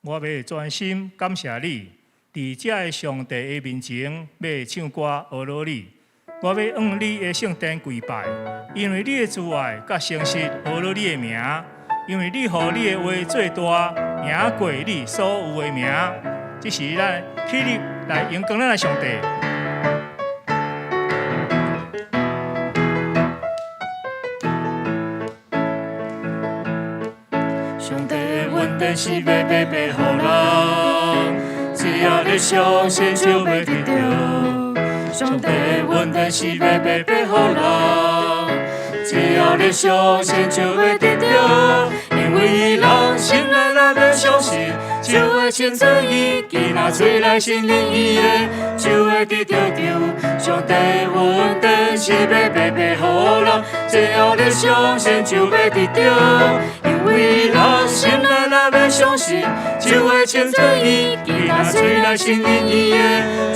我欲專心感謝你，佇這个上帝的面前，欲唱歌呵咾你。我欲向你的聖殿跪拜，因為你的慈愛佮誠實呵咾你的名，因為你予你的話做大，贏過你所有的名。這是咱起立來榮光咱的上帝。上帝的恩典是欲白白予人，只要你相信就欲得著。上帝的恩典是欲白白予人，只要你相信就欲得著。因為人心內若欲相信，就會稱讚伊；囡仔喙內承認伊的，就會得著救。上帝的恩典是欲白白予人，只要你相信就欲得著。因為人心內若欲相信，就會稱讚伊；囡仔喙內承認伊的，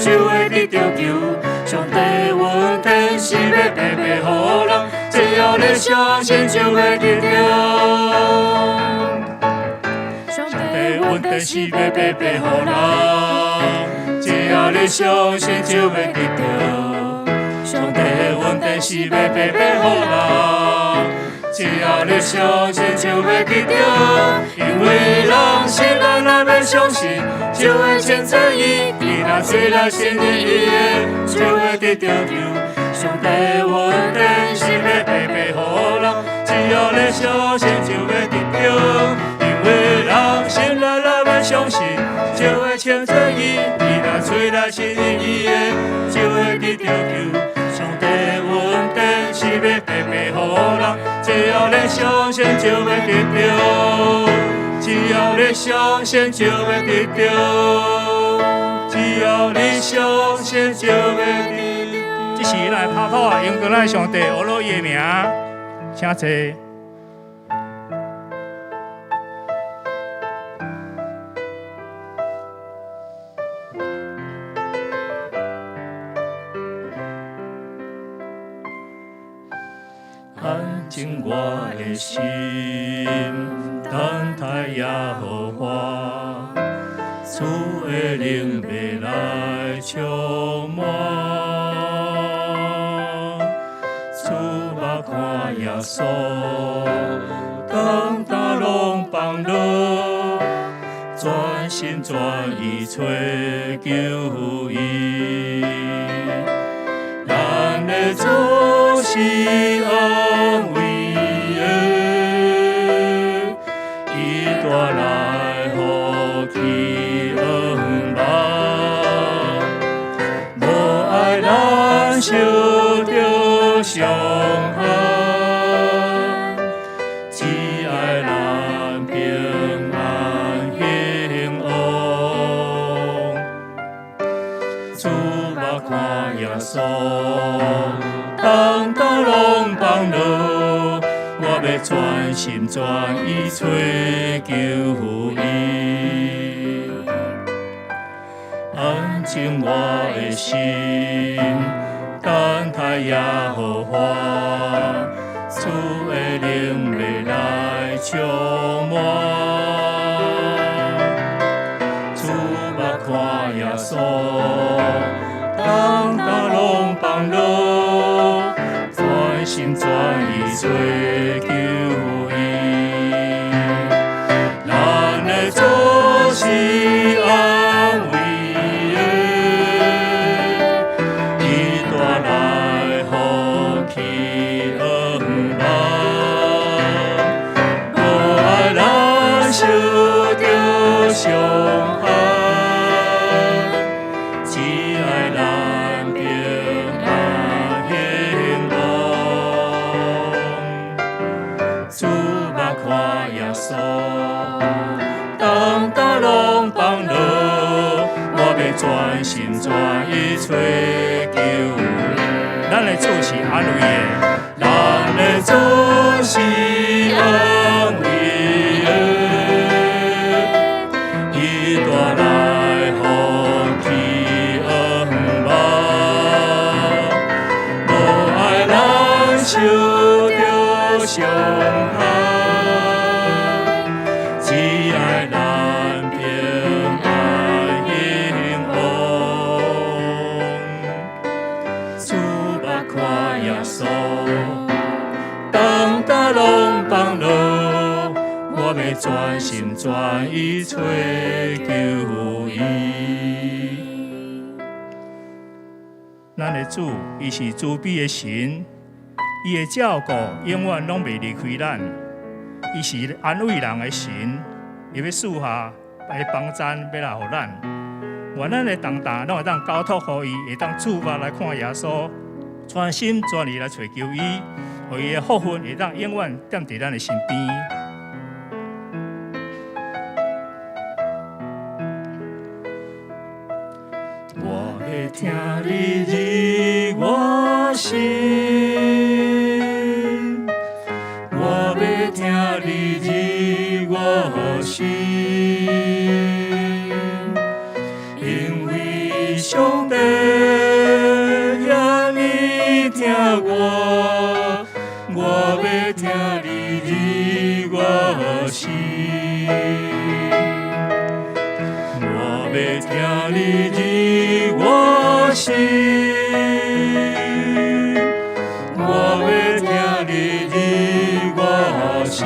就會得著救。上帝的恩典是欲白白予人，只要你相信就會得著。上帝的恩典是欲白白予人，只要你相信就欲得著。上帝的恩典是欲白白予人，只要你相信就欲得著。因為人心內若欲相信，就會稱讚伊；囡仔喙內承認伊的，就會得著救。上帝的恩典是欲白白予人，只要你相信就欲得著。因為人心內若欲相信，就會稱讚伊；囡仔喙內承認伊的，就會得著救。上帝的恩典是欲白白予人，只要你相信就欲得著。只要你相信就欲得著。只要你相信就欲得著。這是咱的拍鼓啊，榮光咱的上帝，呵咾伊的名，請坐。安靜我的心，等待耶和華，主的靈欲來充滿。注目看耶穌，當擔攏放落，專心專意揣求伊。咱的主是安慰的，伊帶來福氣恩望，無愛咱受著傷害，只愛咱平安興旺。注目看耶穌，擔當攏放落，我欲專心專意揣求伊。安靜我的心，等待耶和華，主的靈欲來充滿。注目看耶穌，擔當攏放落，專心專意揣求伊。咱的主是安慰的，伊帶來福氣恩望，無愛咱受著傷害，只愛咱平安興旺。注目看耶穌，擔當攏放落，我欲專心專意揣求伊。咱的主是安慰的，咱的主是安慰的，伊帶來福氣恩望，無愛咱受著傷害，只愛咱平我欲專心專意揣求伊。咱的主，伊是慈悲的神，伊的照顧永遠攏袂離開咱。伊是安慰人的神，伊欲賜下的幫贊欲來予咱。願咱的重擔攏會當交託予伊，會當注目來看耶穌，專心專意來揣求伊，予伊的福分會當永遠踮佇咱的身邊。我欲聽你入我心，我欲聽你入我心，因為上帝遐爾疼我，我欲聽你入我心。我欲聽你入我心，我欲聽你入我心，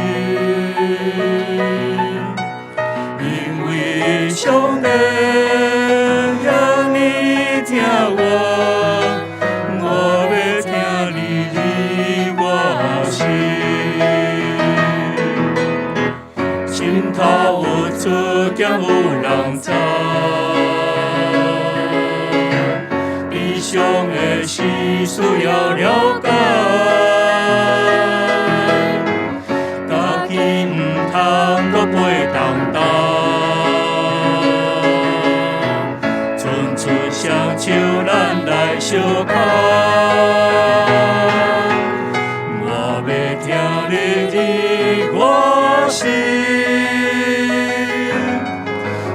因為上帝遐爾疼我，我欲聽你入我心。心頭有出驚有人知，悲傷的事需要了解，家己毋通閣背重擔，伸出雙手咱來相牽。我欲聽你入我心，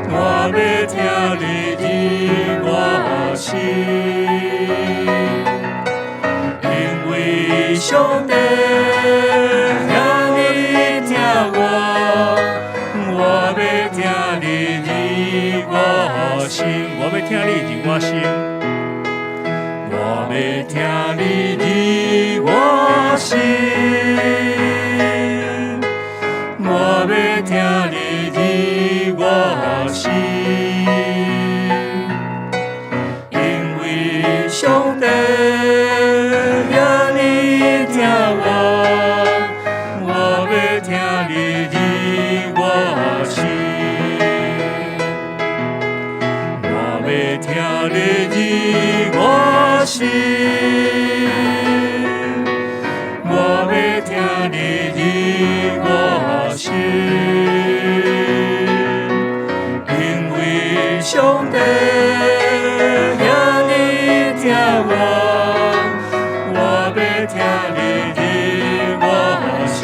我欲聽你入我心，因為上帝遐爾疼我，我欲聽你入我心，我欲聽你入我心，我欲聽你入我心，我欲聽你入我心，因為上帝遐爾疼我，我欲聽你入我心，我欲聽你入我心，我欲聽你入我心，因為上帝遐爾疼我，我欲聽你入我心。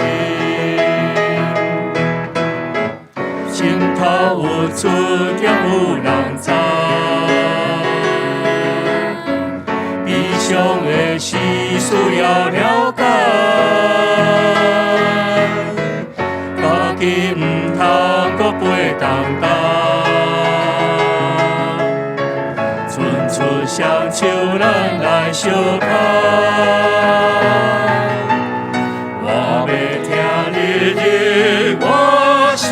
心頭有出驚有人知，悲傷的事需要了解，家己毋通閣背重擔，伸出雙手咱來相牽。我欲聽你入我心，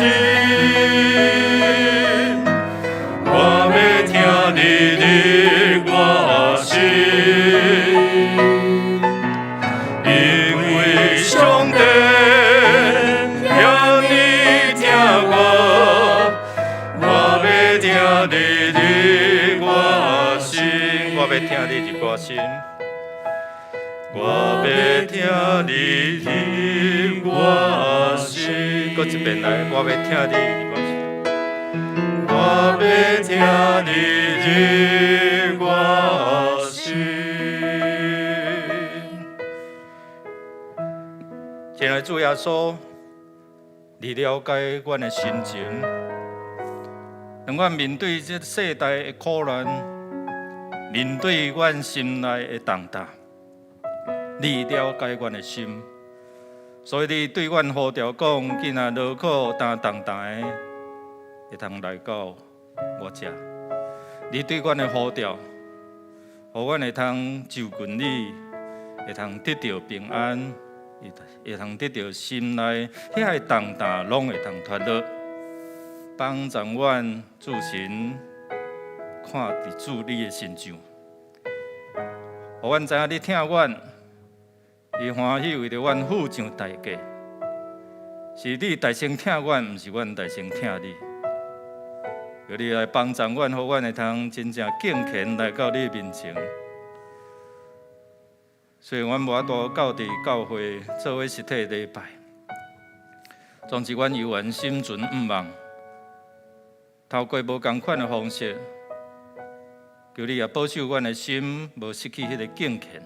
我欲聽你入我心，因為上帝遐爾疼我，我欲聽你入我心，我欲聽你入我心，我欲聽你入我心。閣一遍來，我欲聽你入我心，我欲聽你入我心。親愛的主耶穌，你了解阮的心情。當阮面對這世代的苦難，面對阮心內的重擔，你了解阮的心，所以你對阮呼召講：囝仔勞苦擔重擔的，會通來到我遮。你對阮的呼召，予阮會通就近你，會通得著平安，會通得著心內遐个重擔，攏會通脫落。幫助阮主神看佇主你的身上，予阮知影你疼阮，你歡喜為著阮付上代價，是你代先疼阮，毋是阮代先疼你。求你來幫助阮，予阮會通真正敬虔來到你面前。雖然阮無法度到佇教會做伙實體禮拜，總之阮猶原心存向望，透過無仝款的方式，求你也保守阮的心，無失去彼个敬虔。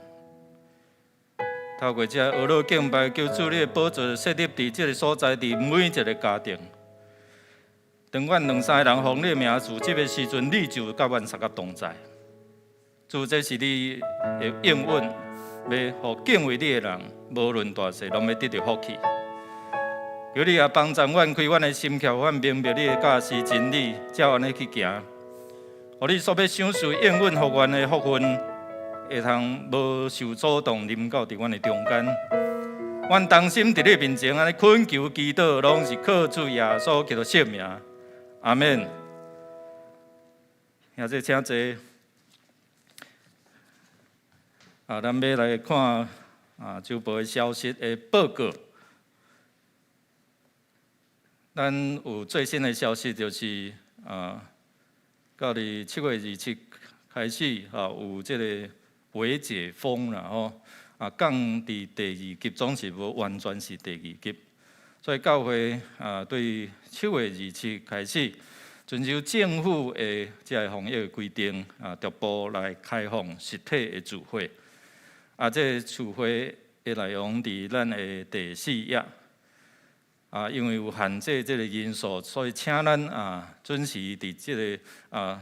透過這呵咾敬拜，求主你的寶座設立佇這个所在，佇每一个家庭。當阮兩三个人奉你的名聚集的時陣，你就佮阮相佮同在。主，這是你的應允，欲予敬畏你的人，無論大細，攏欲得著福氣。求你也幫助阮開阮的心竅，阮明白你的教示真理，照按呢去行。予你所欲賞賜應允予阮的福分，會通無受阻擋，臨到佇阮的中間。阮同心佇你面前，按呢懇求祈禱，攏是靠主耶穌基督聖名。阿們。兄弟請坐。啊，咱欲來看啊，週報的消息的報告。咱有最新的消息，就是啊，到佇7月27開始，啊，有這个微解封啦吼，啊，降佇第二級，總是無完全是第二級。所以教會啊，對7月27開始，遵守政府的這个防疫規定啊，逐步來開放實體的聚會。啊，這个聚會的內容佇咱的第四頁。啊，因為有限制這个人數，所以請咱啊準時佇這个啊，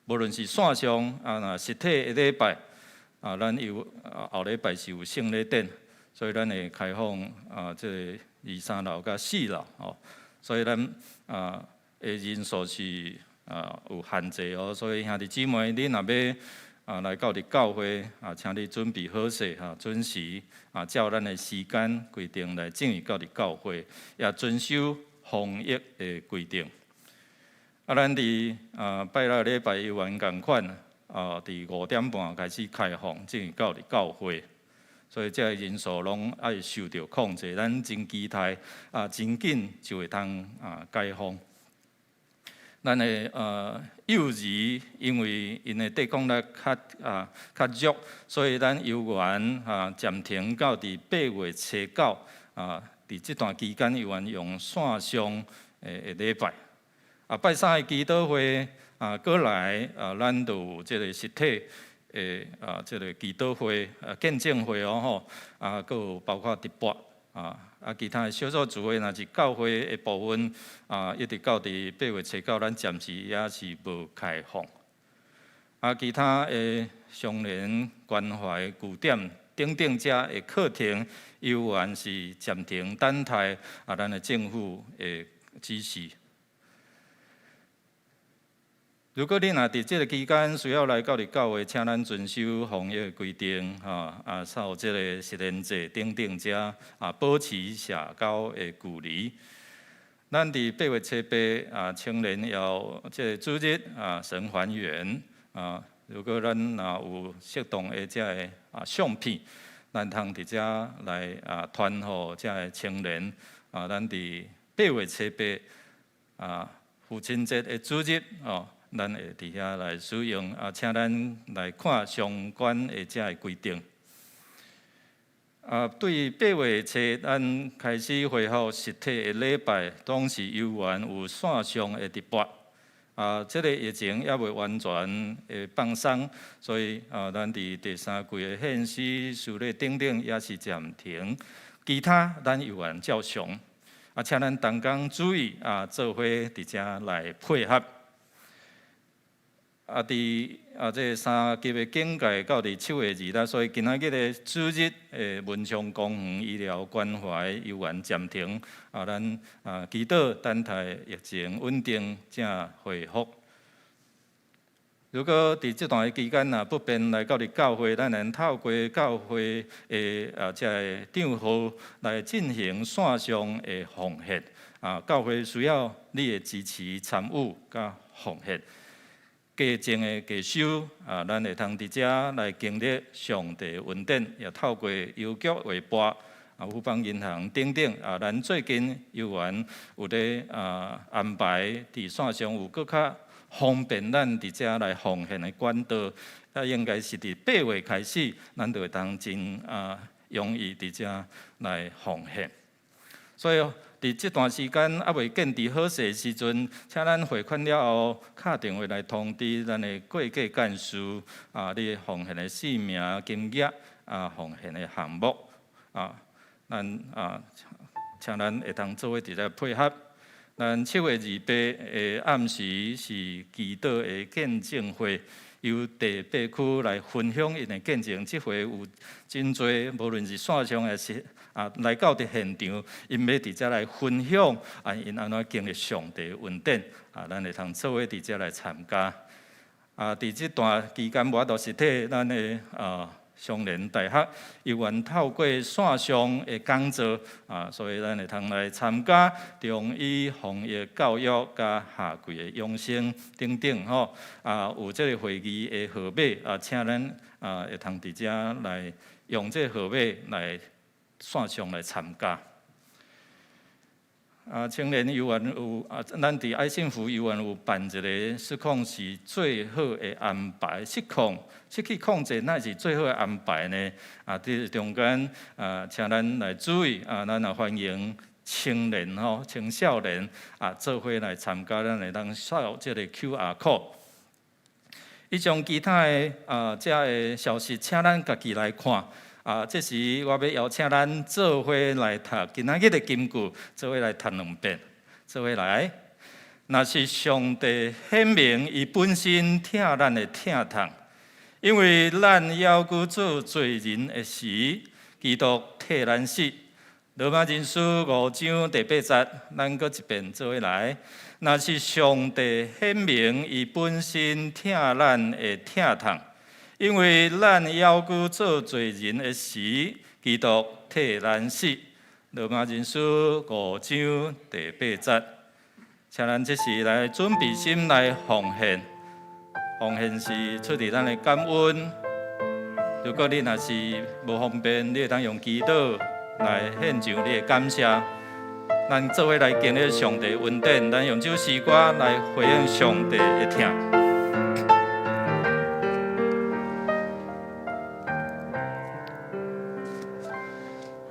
無論是線上啊，若實體的禮拜啊，咱有後禮拜是有聖禮典，所以咱會開放啊，這个二三樓佮四樓吼，所以咱啊的人數是啊有限制哦，所以兄弟姊妹，你若欲啊來到佇教會啊，請你準備好勢哈，準時啊，照咱的時間規定來進入到佇教會，也遵守防疫的規定。啊，咱佇啊拜六禮拜猶原仝款啊，佇5點半開始開放進入到佇教會。所以這个人數攏愛受著控制，咱真期待啊，真緊就會通啊解封。咱的幼兒因為𪜶的抵抗力較弱，所以咱猶原啊暫停到佇8月初9啊，佇這段期間猶原用線上的禮拜。啊，拜三的祈禱會啊，閣來啊，咱就有這个實體的啊，這个祈禱會啊、見證會哦吼，啊，閣有包括直播啊，啊，其他的小組聚會，若是教會的部分啊，一直到佇8月初9，咱暫時也是無開放。啊，其他的相連關懷據點等等遮的課程，猶原是暫停等待啊，咱的政府的指示。如果你若佇這个期間需要來到佇教會，請咱遵守防疫規定，吼啊，守這个實聯制等等遮啊，保持社交的距離。咱佇8月初8啊，青年要這个主日啊，神還原啊。如果咱若有適當的這个啊相片，咱通佇遮來啊傳予遮个青年啊。咱佇八月初八啊父親節的主日哦，咱會佇遐來使用啊，請咱來看相關的遮个規定。啊，對八月初咱開始恢復實體的禮拜，當時猶原有線上的直播。啊，這个疫情猶未完全的放鬆，所以啊，咱佇第三季的獻詩、司禮等等也是暫停。其他咱猶原照常。啊，請咱同工注意啊，做伙佇遮來配合。啊，佇啊，這个三級的警戒到佇7月2日，所以今仔日的主日的文昌公園醫療關懷猶原暫停。啊，咱啊祈禱等待疫情穩定，才恢復。如果佇這段的期間若不便來到佇教會，咱會透過教會的這个帳號來進行線上的奉獻。教會需要你的支持、參與佮奉獻。家政的寄收，咱會通佇遮來經歷上帝恩典，也透過郵局劃撥、富邦銀行等等，咱最近猶原有咧安排佇線上有閣較方便咱佇遮來奉獻的管道，應該是佇8月開始，咱就會當真容易佇遮來奉獻。所以佇這段時間猶未建置好勢的時陣，請咱匯款了後，敲電話來通知咱的會計幹事，你奉獻的姓名、金額、奉獻的項目，咱請咱會當做伙佇遮配合。咱7月28的暗時是祈禱的見證會，由第八區來分享𪜶的見證。這回有真濟，無論是線上還是來到佇現場，𪜶欲佇遮來分享𪜶按怎經歷上帝恩典，咱會通做伙佇遮來參加。佇這段期間，無法度實體咱的雙聯大學猶原透過線上的講座，所以咱會通來參加中醫防疫教育佮夏季的養生等等吼，有這个會議的號碼，請咱會通佇遮來用這個號碼來線上來參加。青年猶原有，咱佇愛幸福猶原有辦一个失控是最好的安排，失去控制那是最好的安排呢？佇中間請咱來注意，咱也歡迎青年吼、青少年做伙來參加，咱會當掃這个 QR code。以上其他的這个消息，請咱家己來看。這時我欲邀請咱做伙來讀今仔日的金句，做伙來讀兩遍，做伙來。若是上帝顯明伊本身疼咱的疼痛，因為咱猶閣做罪人的時，基督替咱死。羅馬人書五章第八節，咱閣一遍做伙來。若是上帝顯明伊本身疼咱的疼痛，因為咱猶閣做罪人的時，基督替咱死。羅馬人書五章第八節，請咱這時來準備心來奉獻。奉獻是出自咱的感恩。如果你若是無方便，你會當用祈禱來獻上你的感謝。咱做伙來經歷上帝恩典，咱用這首詩歌來回應上帝的疼。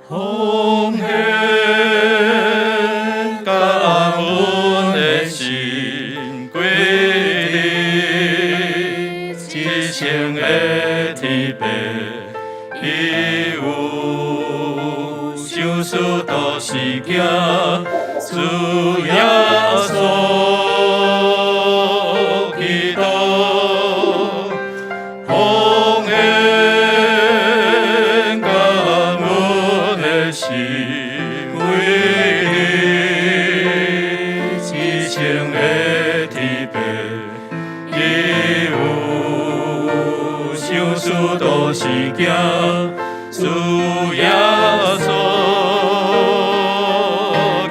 奉獻感恩的心歸你，一生的天父，伊有想事都是行主耶穌基督。奉獻感恩的心歸你，一生的天父，伊有想事都是行主耶穌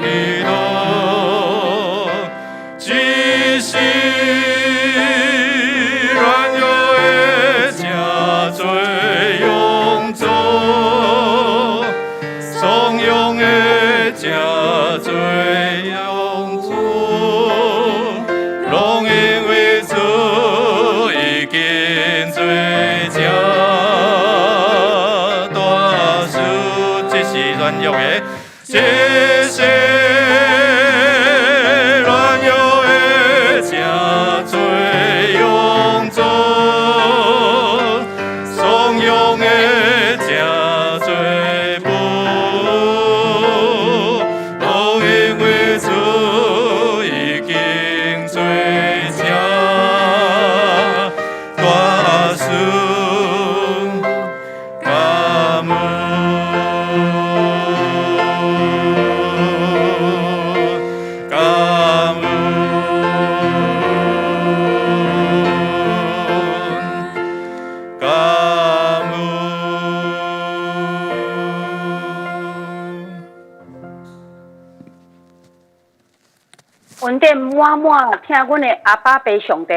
基督，只是軟弱的誠濟勇壯，慫恿的誠濟勇壯，攏因為主已經做這大事，這是軟弱的，這是軟弱的誠恩典滿滿疼阮的阿爸父上帝，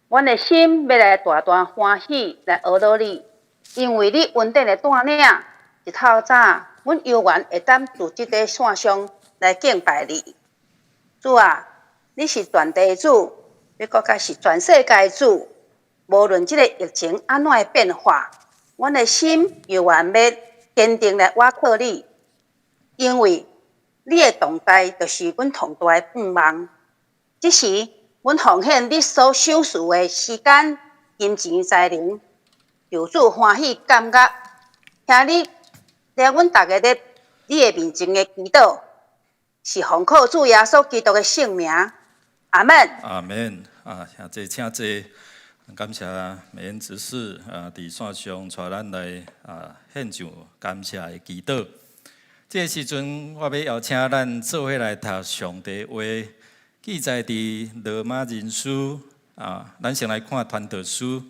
阮的心欲來大大歡喜來呵咾你，因為你恩典的帶領，一透早，阮猶原會當佇這個線上來敬拜你。主啊，你是全地的主，你閣較是全世界的主。無論這個疫情按怎的變化，阮的心猶原欲堅定來倚靠你，因為你的同在就是阮上大的盼望。這時，阮奉獻你所賞賜的時間、金錢、才能，求主歡喜感覺，聽你聽阮逐家佇你的面前的祈禱，是奉靠主耶穌基督的聖名。阿門。阿門。啊，請坐，請坐。感謝美恩執事啊，佇線上帶咱來啊獻上感謝的祈禱。這個時陣，我欲邀請咱做伙來讀上帝話，記載佇羅馬人書啊。咱先來看傳道書，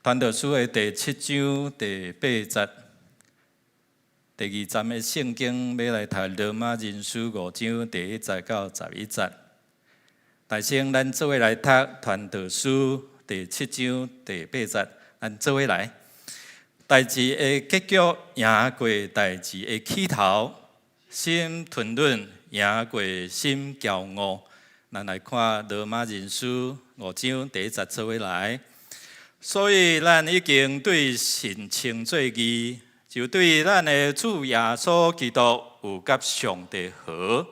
傳道書的第七章第八節。第二站的聖經欲來讀羅馬人書五章第一節到十一節。大聲，咱做伙來讀傳道書第七章第八節，咱做伙來。代誌的結局贏過代誌的起頭，心吞忍贏過心驕傲。咱來看羅馬人書五章第一節，做伙來。所以咱已經對神稱做義，就對咱的主耶穌基督有佮上帝和。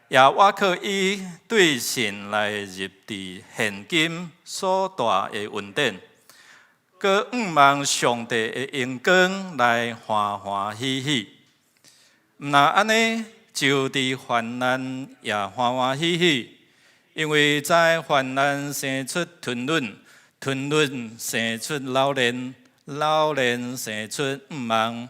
也倚靠伊對神來入佇現今所帶的恩典，閣向望上帝的榮光來歡歡喜喜。毋若按呢，就佇患難也歡歡喜喜，因為知患難生出吞忍，吞忍生出老練，老練生出向望，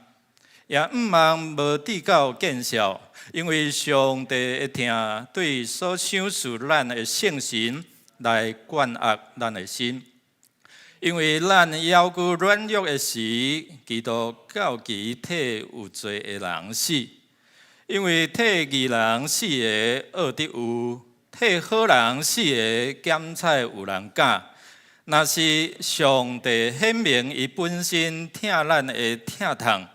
也向望無致到見笑。因為上帝的疼對所賞賜咱的聖神來灌壓咱的心，因為咱猶閣軟弱的時，基督到期替有罪的人死。因為替義人死的惡得有，替好人死的減彩有人敢。若是上帝顯明伊本身疼咱的疼痛，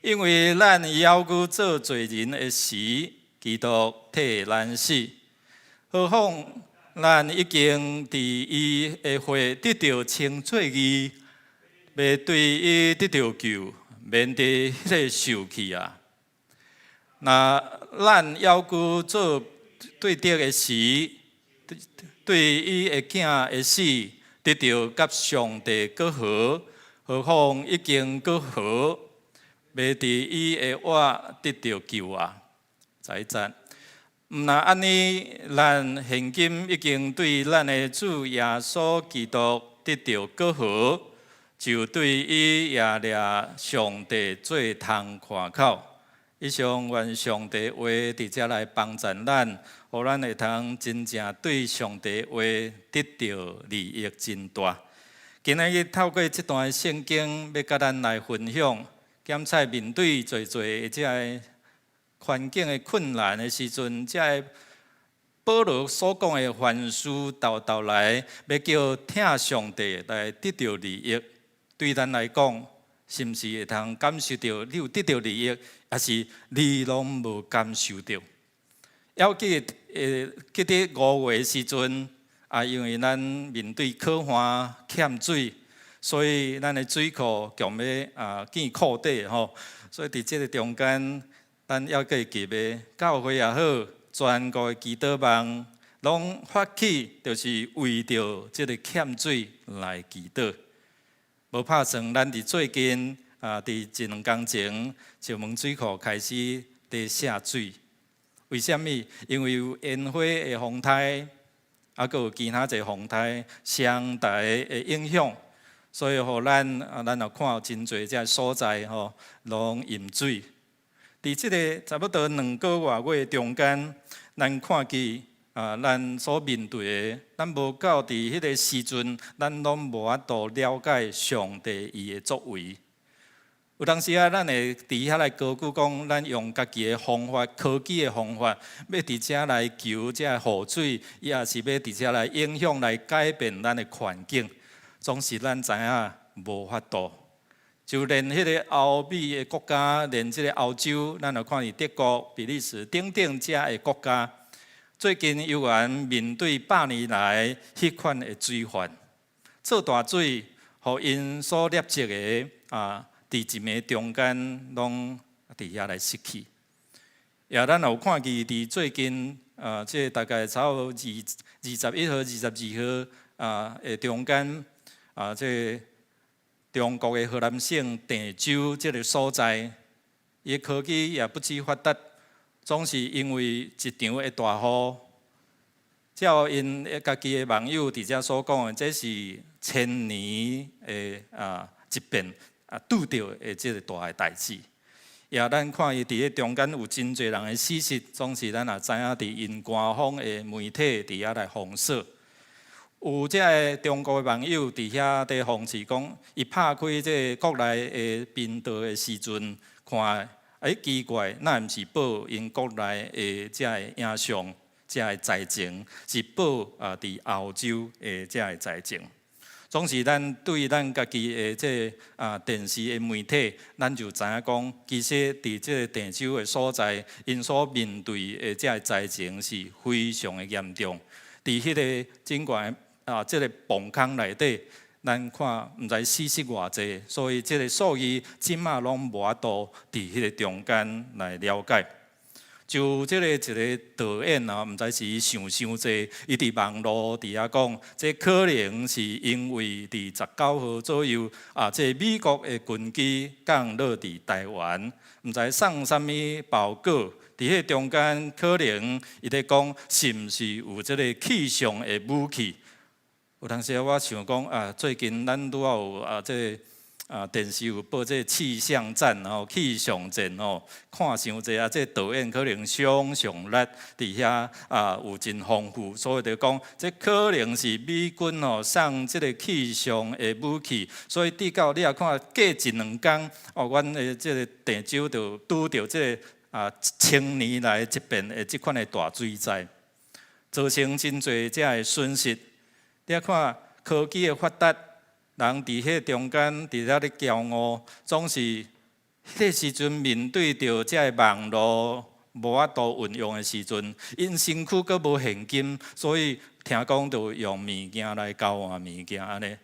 因為咱猶閣做罪人的時，基督替咱死，何況咱已經佇伊的血得著稱做義，欲對伊得著救，免得彼個受氣啊！若咱猶閣做對敵的時，對伊的囝的死得著佮上帝和好，何況已經和好，欲佇伊的活得著救啊！十一節，毋若按呢，咱現今已經對咱的主耶穌基督得著和好，就對伊也掠上帝做通看口。以上願上帝話佇遮來幫助咱，予咱會通真正對上帝話得著利益真大。今仔日透過這段聖經，欲佮咱來分享。檢採面對濟濟的這个環境的困難的時陣，這个保羅所講的凡事沓沓來，欲叫疼上帝來得著利益。對咱來講，是毋是會通感受著你有得著利益，抑是你攏無感受著？猶記得記得五月的時陣，啊，因為咱面對苦旱欠水，所以咱的水庫強欲啊見庫底吼，所以佇這个中間，咱猶閣會記得教會也好，全國的祈禱網攏發起，就是為著這个欠水來祈禱。無拍算，咱佇最近啊，佇一兩工前，石門水庫開始佇卸水。為啥物？因為有煙花的風颱，啊，閣有其他一个風颱雙重的影響。所以，予咱啊，咱也看有真濟這所在吼，攏淹水。佇這个差不多兩個外月中間，咱看見啊，咱所面對的，咱無到佇彼个時陣，咱攏無法度了解上帝伊的作為。有當時啊，咱會佇遐來高舉講，咱用家己的方法、科技的方法，欲佇遮來求這雨水，抑是欲佇遮來影響、來改變咱的環境，總是咱知影無法度。就連彼个歐美的國家，連這个歐洲，咱來看佇德國、比利時等等遮的國家，最近猶原面對百年來彼款的水患，做大水，予𪜶所獵植的啊，佇一暝中間攏佇遐來失去。也咱有看見佇最近啊，這大概差不多21號、22號啊的中間啊，這中國的河南省鄭州這个所在，伊科技也不止發達，總是因為一場的大雨，照𪜶家己的網友佇遮所講的，這是千年的啊一變啊拄著的這个大的代誌。也咱看伊佇咧中間有真濟人的死屍，總是咱也知影佇𪜶官方的媒體佇遐來封鎖。有這个中國的網友佇遐佇諷刺講，伊拍開這个國內的頻道的時陣，看，欸，奇怪，若毋是報𪜶國內的這个影像、這个災情，是報啊佇歐洲的這个災情。總是咱對咱家己的這个啊電視的媒體，咱就知影講，其實佇這个鄭州的所在，𪜶所面對的這个災情是非常的嚴重。佇彼个整個啊，這个磅空內底，咱看毋知死屍偌濟，所以這个數字這馬攏無法度佇彼个中間來了解。就這个一个導演啊，毋知是伊想傷濟，伊佇網路佇遐講，這可能是因為佇19號左右啊，這美國的軍機降落佇台灣，毋知送啥物包裹，佇彼中間可能伊咧講是毋是有這个氣象的武器？有當時我想講啊，最近咱拄仔有啊，這个啊電視有報這個氣象戰吼，氣象戰吼，看傷濟啊，這導演可能想像力佇遐啊有真豐富，所以就講這可能是美軍吼送這个氣象的武器，所以直到你若看過一兩工，哦，阮的這个鄭州就拄著這个啊千年來一變的這款的大水災，造成真濟這个損失。你看科技的發達，人佇彼中間佇遐咧驕傲，總是彼个時陣面對著這个網路無法度運用的時陣，𪜶身軀閣無現金，所以聽講就用物件來交換物件按呢。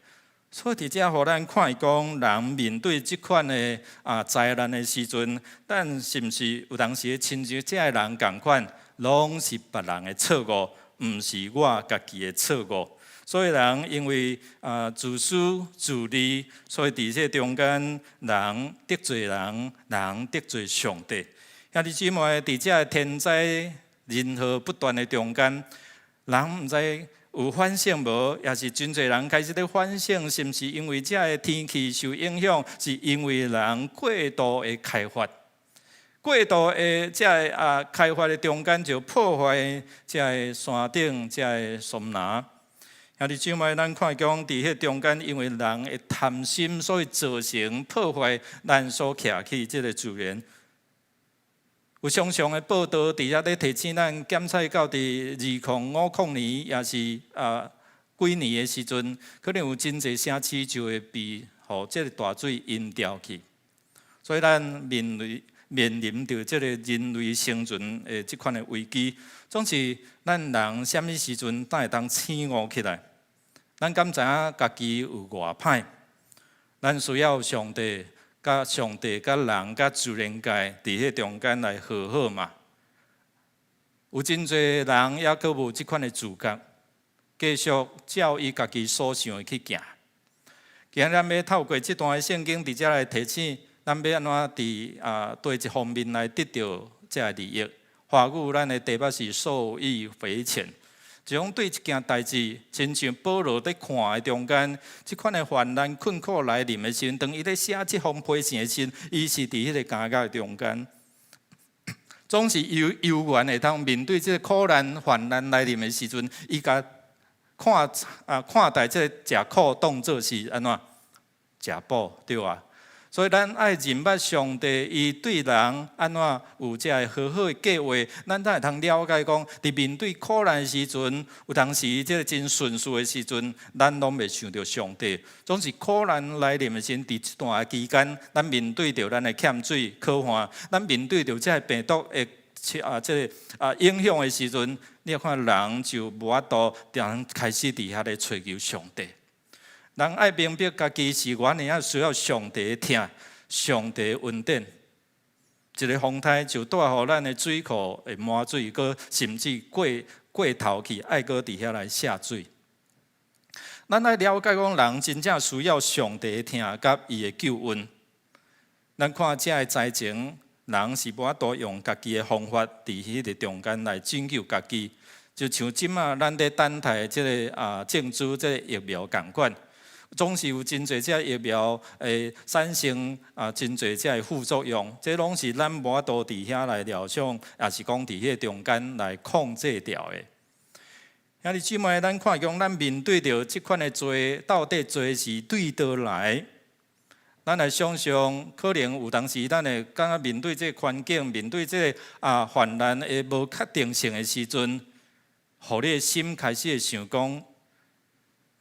所以佇遮予咱看講，人面對這款的啊災難的時陣，咱是毋是有當時親像這个人仝款，攏是別人的錯誤，毋是我家己的錯誤。所以人因為啊自私自利，所以佇這中間，人得罪人，人得罪上帝。兄弟姊妹，佇這天災人禍不斷的中間，人毋知有反省無，抑是真濟人開始咧反省，是毋是因為這个天氣受影響，是因為人過度的開發，過度的這个啊開發的中間就破壞這个山頂這个松林。兄弟姊妹，咱看講佇彼中間，因為人的貪心，所以造成破壞咱所徛起這个自然。有常常的報道佇遐咧提醒咱，檢測到佇2050年，抑是啊幾年的時陣，可能有真濟城市就會被予這个大水淹掉去。所以咱面臨著這个人類生存的這款的危機，總是咱人啥物時陣才會當醒悟起來？咱敢知影家己有偌歹？咱需要上帝、佮上帝、佮人、佮自然界佇彼中間來和好嘛？有真濟人猶閣無這款的自覺，繼續照伊家己所想的去行。今日咱欲透過這段的聖經，佇遮來提醒咱欲按怎佇啊對一方面來得著這个利益。華語咱的題目是受益匪淺。這種對一件代誌，親像保羅佇看的中間，這款的患難困苦來臨的時陣，當伊咧寫這封批信的時陣，伊是佇彼个監獄的中間，總是猶猶原會當面對這个苦難患難來臨的時陣，伊共看啊看待這个食苦當做是按怎？食補對啊。所以咱愛認捌上帝，伊對人按怎有這个好好的計劃，咱才會通了解講，佇面對苦難的時陣，有當時這个真順遂的時陣，咱攏袂想著上帝。總是苦難來臨的時陣，佇這段期間，咱面對著咱的欠水、渴旱，咱面對著這个病毒的啊，這个啊影響的時陣，你看人就無法度，定開始佇遐咧揣求上帝。人愛明白家己是偌爾仔需要上帝的疼，上帝的恩典。一个風颱就帶予咱的水庫會滿水，閣甚至過過頭去，愛閣佇遐來卸水。咱愛了解講，人真正需要上帝的疼佮伊的救恩。咱看這个災情，人是無法度用家己的方法佇彼个中間來拯救家己。就像這馬咱咧等待這个啊政治這个疫苗仝款。總是有真濟這疫苗會產生啊真濟這个副作用，這攏是咱無法度佇遐來料想，抑是講佇彼个中間來控制牢的。兄弟姊妹，咱看講，咱面對著這款的罪，到底罪是對佗來？咱來想像，可能有當時咱會感覺面對這個環境，面對這个啊患難的無確定性的時陣，予你的心開始會想講，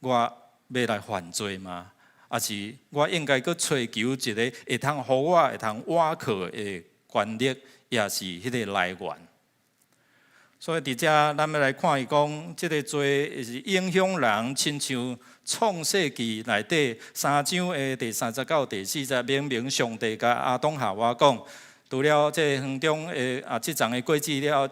我欲來犯罪嗎？抑是我應該閣揣求一个會通予我會通倚靠的權力，抑是彼个來源。所以佇遮，咱欲來看伊講，這个罪是影響人，親像創世記內底三章的第30到第40節，明明上帝共亞當夏娃講，除了這園中的啊這叢的果子了，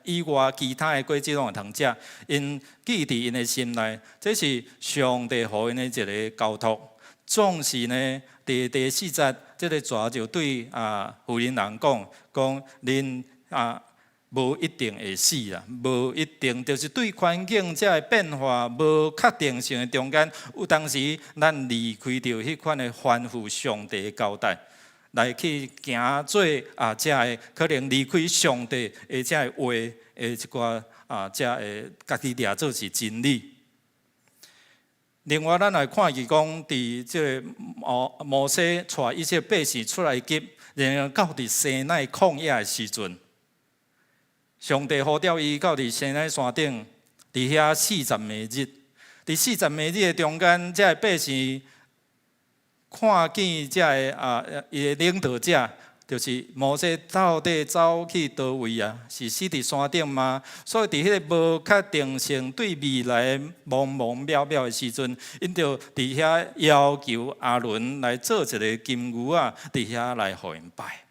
以外，其他的果子攏會通食。𪜶記佇𪜶的心內，這是上帝予𪜶的一个交託。總是呢，佇第四節，這个蛇就對啊婦人人講，講恁啊無一定會死啦，無一定就是對環境這个變化無確定性的中間，有當時咱離開著彼款的吩咐上帝的交代，來去行做啊，這个可能離開上帝的這个話的一寡啊，這个家己掠做是真理。另外，咱來看見講，佇這個摩西帶以色列百姓出埃及，然後到佇西奈曠野的時陣，上帝呼召伊到佇西奈山頂，佇遐四十暝日，佇四十暝日的中間，這个百姓看見這个啊，伊的領導者，就是摩西到底走去佗位啊？是死佇山頂嗎？所以佇彼个無確定性對未來茫茫渺渺的時陣，𪜶就佇遐要求亞倫來做一个金牛仔，佇遐來予𪜶拜。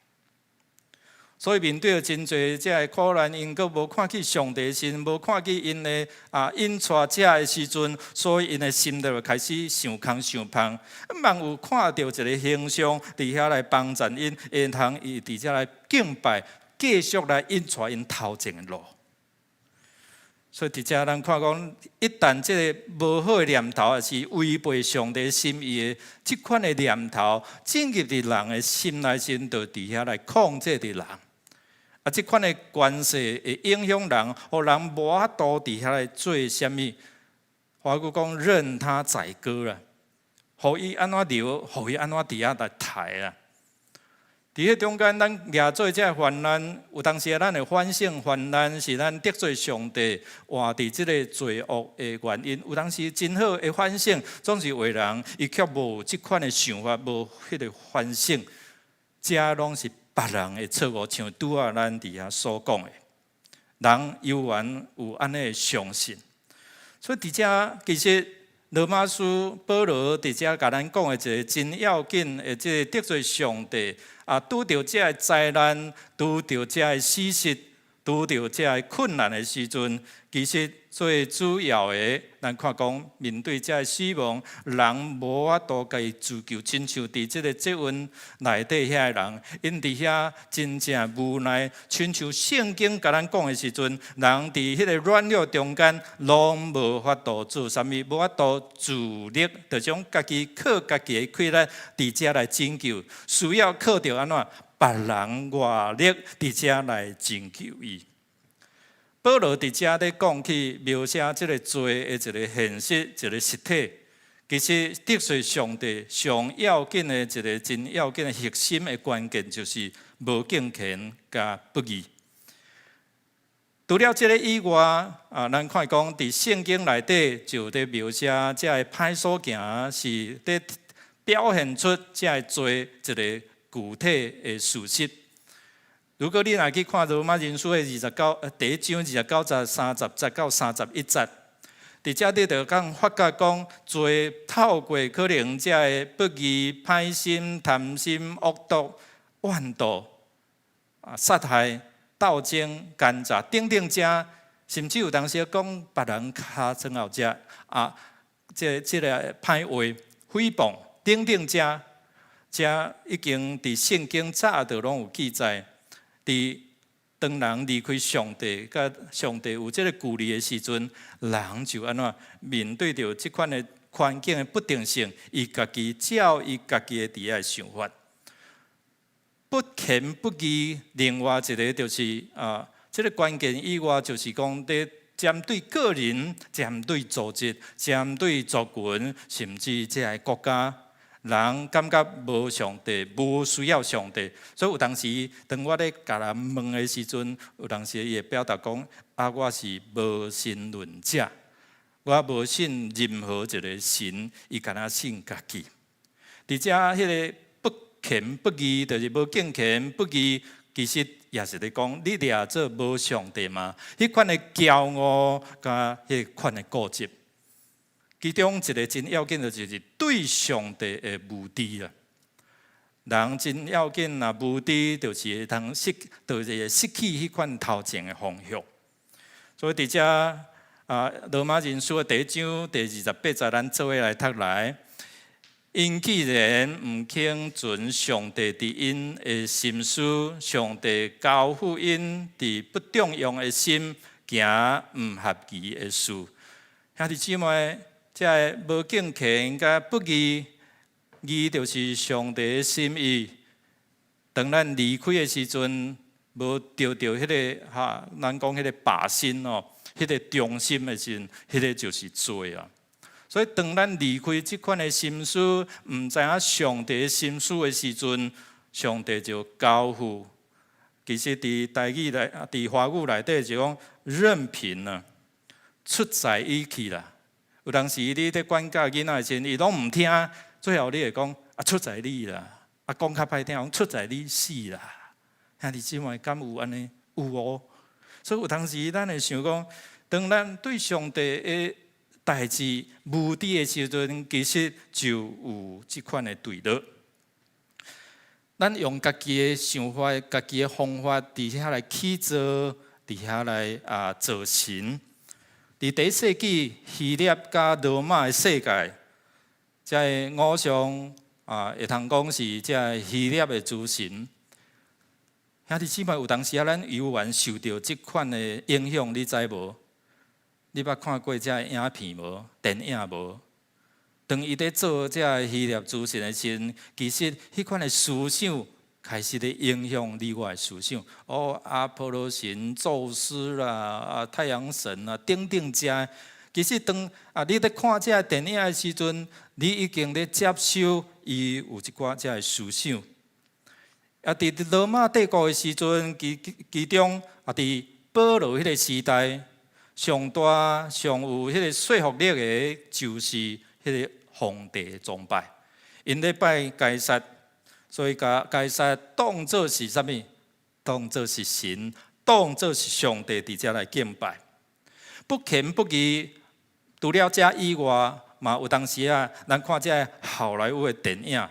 所以面對真濟這个苦難，𪜶閣無看見上帝時，無看見𪜶的啊引帶者的時陣，所以𪜶的心就開始想空想芳。望有看著一个形象，佇遐來幫助𪜶，會通伊佇遮來敬拜，繼續來引帶𪜶頭前的路。所以佇遮咱看講，一旦這个無好的念頭，抑是違背上帝心意的這款的念頭，進入佇人的心內時，就佇遐來控制佇人。啊，這款的關係會影響人，予人無法度佇遐來做啥物。華語講任他宰割啦，予伊按怎流，予伊按怎佇遐來刣啦。佇彼中間，咱掠做這个患難，有當時咱會反省，患難是咱得罪上帝，活佇這个罪惡的原因。有當時真好的反省，總是有的人伊卻無這款的想法，無彼个反省，這攏是別人的錯誤，像拄仔咱佇遐所講的，人猶原有按呢相信。所以佇遮其實羅馬書保羅佇遮共咱講的一个真要緊的，這个得罪上帝啊，拄著這个災難，拄著這个死實，拄著這个困難的時陣，其實最主要的，咱看講面對這个死亡，人無法度家己自救，親像佇這个捷運內底遐个人，𪜶佇遐真正無奈，親像聖經共咱講的時陣，人佇彼个軟弱中間，攏無法度做啥物，無法度自力，就將家己靠家己的氣力佇遮來拯救，需要靠著按怎別人外力佇遮來拯救伊。保羅佇遮咧講起描寫這个罪的一个現實，一个實體。其實得罪上帝上要緊的一个真要緊的核心的關鍵，就是無敬虔佮不義。除了這个以外，啊，咱看講佇聖經內底就佇描寫這个歹所行，是佇表現出這个罪一个具體的事實。如果你若去看羅馬人書的第一章二十九節、30節到31節，佇遮你就講發覺講罪透過可能這个不義、歹心、貪心、惡毒、怨妒、啊殺害、鬥爭、奸詐等等遮，甚至有當時講別人尻川後食啊，這個歹話、誹謗等等遮，遮已經佇聖經早就攏有記載。佇當人離開上帝，佮上帝有這个距離的時陣，人就按怎面對著這款的環境的不定性，伊家己照伊家己的佇遐想法，不虔不義。另外一个就是啊，這个關鍵以外，就是講佇針對個人、針對組織、針對族群，甚至這个國家。人感覺無上帝，無需要上帝，所以有當時當我咧共人問的時陣，有當時伊會表達講：啊，我是無神論者，我無信任何一个神，伊干焦信家己。佇遮彼个不虔不義，就是無敬虔不義，其實也是咧講，你掠做無上帝嘛？彼款的驕傲佮彼款的固執。其中一个真要緊的，就是對上帝的無知啦。人真要緊若無知，就是會通失，就是會失去彼款頭前的方向。所以佇遮啊，羅馬人書的第一章第二十八節，咱做伙來讀來。𪜶既然毋肯遵上帝佇𪜶的心思，上帝交付𪜶佇不中用的心，行毋合宜的事。兄弟姊妹，這个無敬虔佮不義，義就是上帝的心意。當咱離開的時陣，無著著彼个哈，咱講彼个靶心哦，彼个中心的時陣，彼个就是罪啊。所以當咱離開這款的心思，毋知影上帝的心思的時陣，上帝就交付。其實佇台語內，佇華語內底就講任憑啊，出在伊去啦。有當時你佇管教囡仔的時陣，伊攏毋聽，最後你會講啊出在你啦，啊講較歹聽，講出在你死啦。兄弟姊妹，敢有按呢？有哦。所以有當時咱會想講，當咱對上帝的代誌無知的時陣，其實就有這款的墜落。咱用家己的想法、家己的方法，佇遐來起造，佇遐來啊造神。佇第一世紀希臘佮羅馬的世界，這个偶像啊，會通講是這个希臘的諸神。兄弟姊妹，有當時啊，咱猶原受著這款的影響，你知無？你捌看過這个影片無？電影無？當伊佇做這个希臘諸神的時陣，其實彼款的思想開始咧影響你我的思想。哦，阿波羅神、宙斯啦、啊太陽神啊等等這，其實當啊你佇看這个電影的時陣，你已經咧接受伊有一寡這个思想。啊，佇羅馬帝國的時陣，其中啊，佇保羅彼个時代，上大上有彼个說服力的，就是彼个皇帝崇拜，𪜶咧拜該撒，所以共該撒當做是啥物？當做是神，當做是上帝佇遮來敬拜。不虔不義，除了這以外，嘛有當時啊，咱看這好萊塢的電影，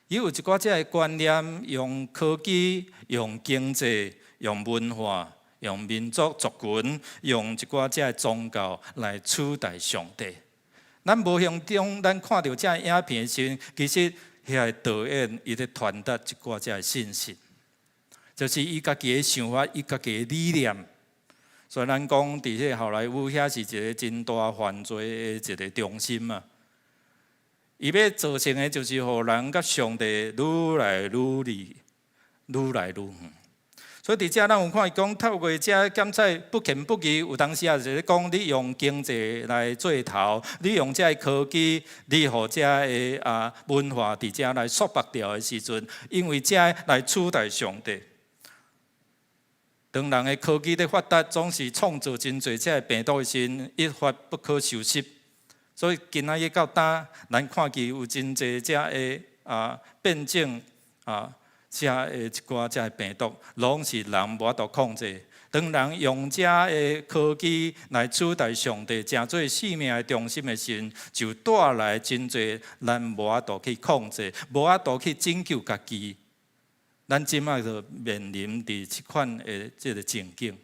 伊有一寡這个觀念，用科技、用經濟、用文化、用民族族群、用一寡這个宗教來取代上帝。咱無形中，咱看著這个影片的時陣，其實遐个導演伊咧傳達一寡這个信息，就是伊家己的想法，伊家己的理念。所以咱講，佇彼个好萊塢遐是一个真大犯罪的一个中心嘛。伊欲造成的，就是予人佮上帝愈來愈離，愈來愈遠。所以佇遮咱有看伊講透過這檢測不偏不倚，有當時啊就是講你用經濟來做頭，你用這個科技，你予這个文化佇遮來束縛掉的時陣，因為這來取代上帝。當人的科技咧發達，總是創造真濟這个病毒的時陣，一發不可收拾。所以今仔日到今，咱看見有真濟這个變種這个一寡這个病毒，攏是人無法度控制。當人用這个科技來取代上帝，成做生命的中心的時陣，就帶來真濟咱無法度去控制，無法度去拯救家己。咱這擺就面臨佇這款的這个情景。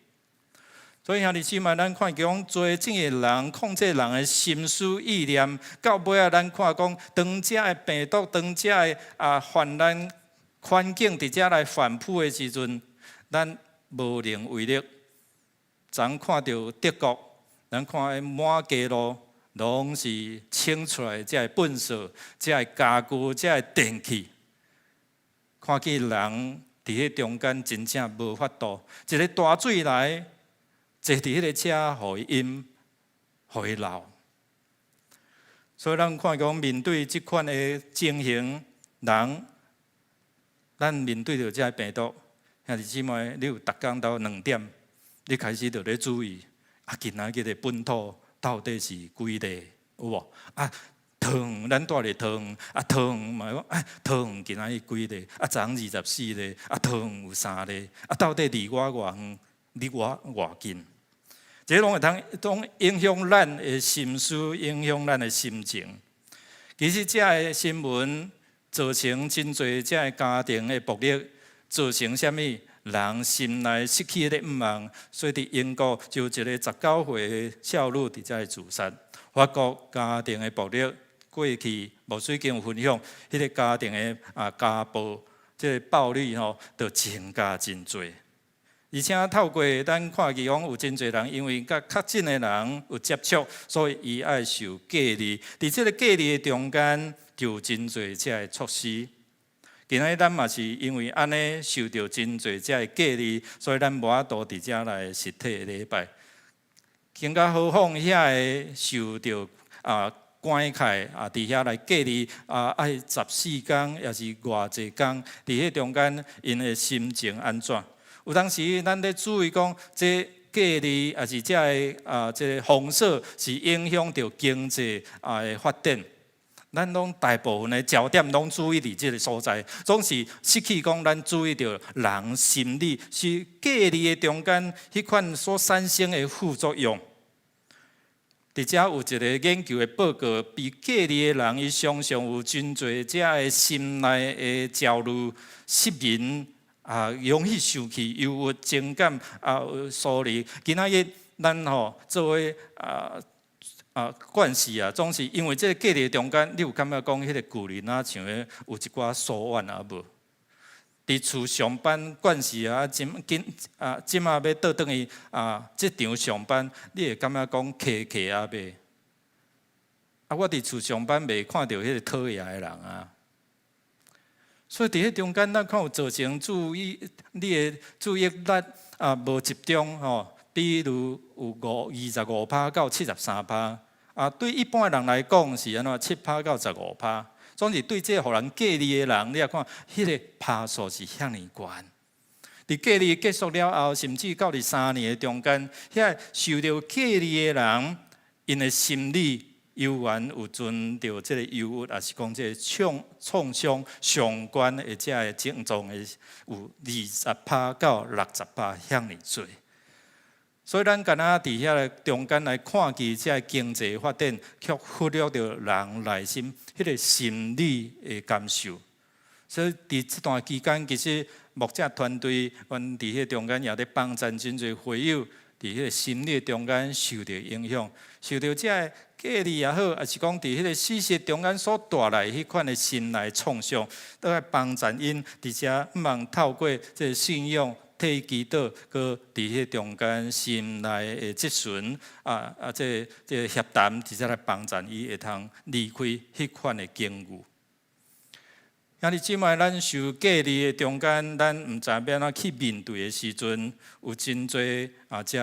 所以兄弟姊妹，咱看講做這个人控制人的心思意念，到尾仔咱看講，當這个病毒，當這个患難環境佇遮來反撲的時陣，咱無能為力。昨看著德國，咱看滿街路攏是清出來這个糞掃、這个家具、這个電器，看見人佇彼中間真正無法度，一个大水來，坐佇彼个車，予伊淹，予伊漏。所以咱看講面對這款的情形，人，咱面對著這个病毒，兄弟姊妹，你有逐工到2點，你開始就咧注意，今仔日的本土到底是幾例，有無？桃園，咱蹛佇桃園，桃園嘛講，桃園今仔日幾例？昨昏24例，桃園有3例，到底離我偌遠？離我偌近？這攏會通攏影響咱的心思，影響咱的心情。其實這个新聞造成真濟這个家庭的暴力，造成啥物？人心內失去彼个向望。所以佇英國就有一个19歲的少女佇遮自殺。法國家庭的暴力，過去牧師已經有分享，彼个家庭的家暴，這个暴力吼，就增加真濟。而且透過咱看見講有真濟人因為佮確診的人有接觸，所以伊愛受隔離。佇這个隔離的中間，就有真濟這个措施。今仔日咱嘛是因為按呢受著真濟這个隔離，所以咱無法度佇遮來實體禮拜。更加何況遐个受著關起佇遐來隔離愛14工，抑是偌濟工，佇彼中間，𪜶的心情按怎？有當時咱咧注意講，這隔離抑是這个這个封鎖是影響著經濟的發展。咱攏大部分的焦點攏注意佇這个所在，總是失去講咱注意著人心理是隔離的中間，彼款所產生的副作用。佇遮有一个研究的報告，被隔離的人，伊常常有真濟這个心內的焦慮、失眠容易生氣、憂鬱、情感疏離。今仔日咱吼做伙慣勢啊，總是因為這个隔離中間，你有感覺講彼个距離若像有一寡疏遠啊無？佇厝上班慣勢啊，今今這馬欲倒轉去職場上班，你會感覺講騎騎啊袂？我佇厝上班袂看著彼个討厭的人啊。所以佇彼中間，咱看有造成注意你的注意力無集中吼，比如有25趴到73趴，對一般的人來講是按怎7趴到15趴。總是對這个予人隔離的人，你也看彼个趴數是遐爾懸。佇隔離結束了後，甚至到佇3年的中間，遐受著隔離的人，𪜶的心理猶原有存著這个憂鬱，抑是講這个創傷相關的這个症狀的有20趴到60趴遐爾濟。所以咱敢若佇遐个中間來看見這个經濟發展，卻忽略著人內心彼个心理的感受。所以佇這段期間，其實牧者團隊，阮佇彼個中間也咧幫贊真濟會友，佇彼个心理中間受著影響，受著這个隔離也好，抑是講佇彼个事實中間所帶來彼款的心內創傷，都愛幫贊𪜶佇遮向望透過這个信仰替祈禱，閣佇彼中間心內的質詢這個協談，佇遮來幫贊伊會通離開彼款的境遇。兄弟姊妹，咱受隔離的中間，咱毋知欲按怎去面對的時陣，有真濟啊，遮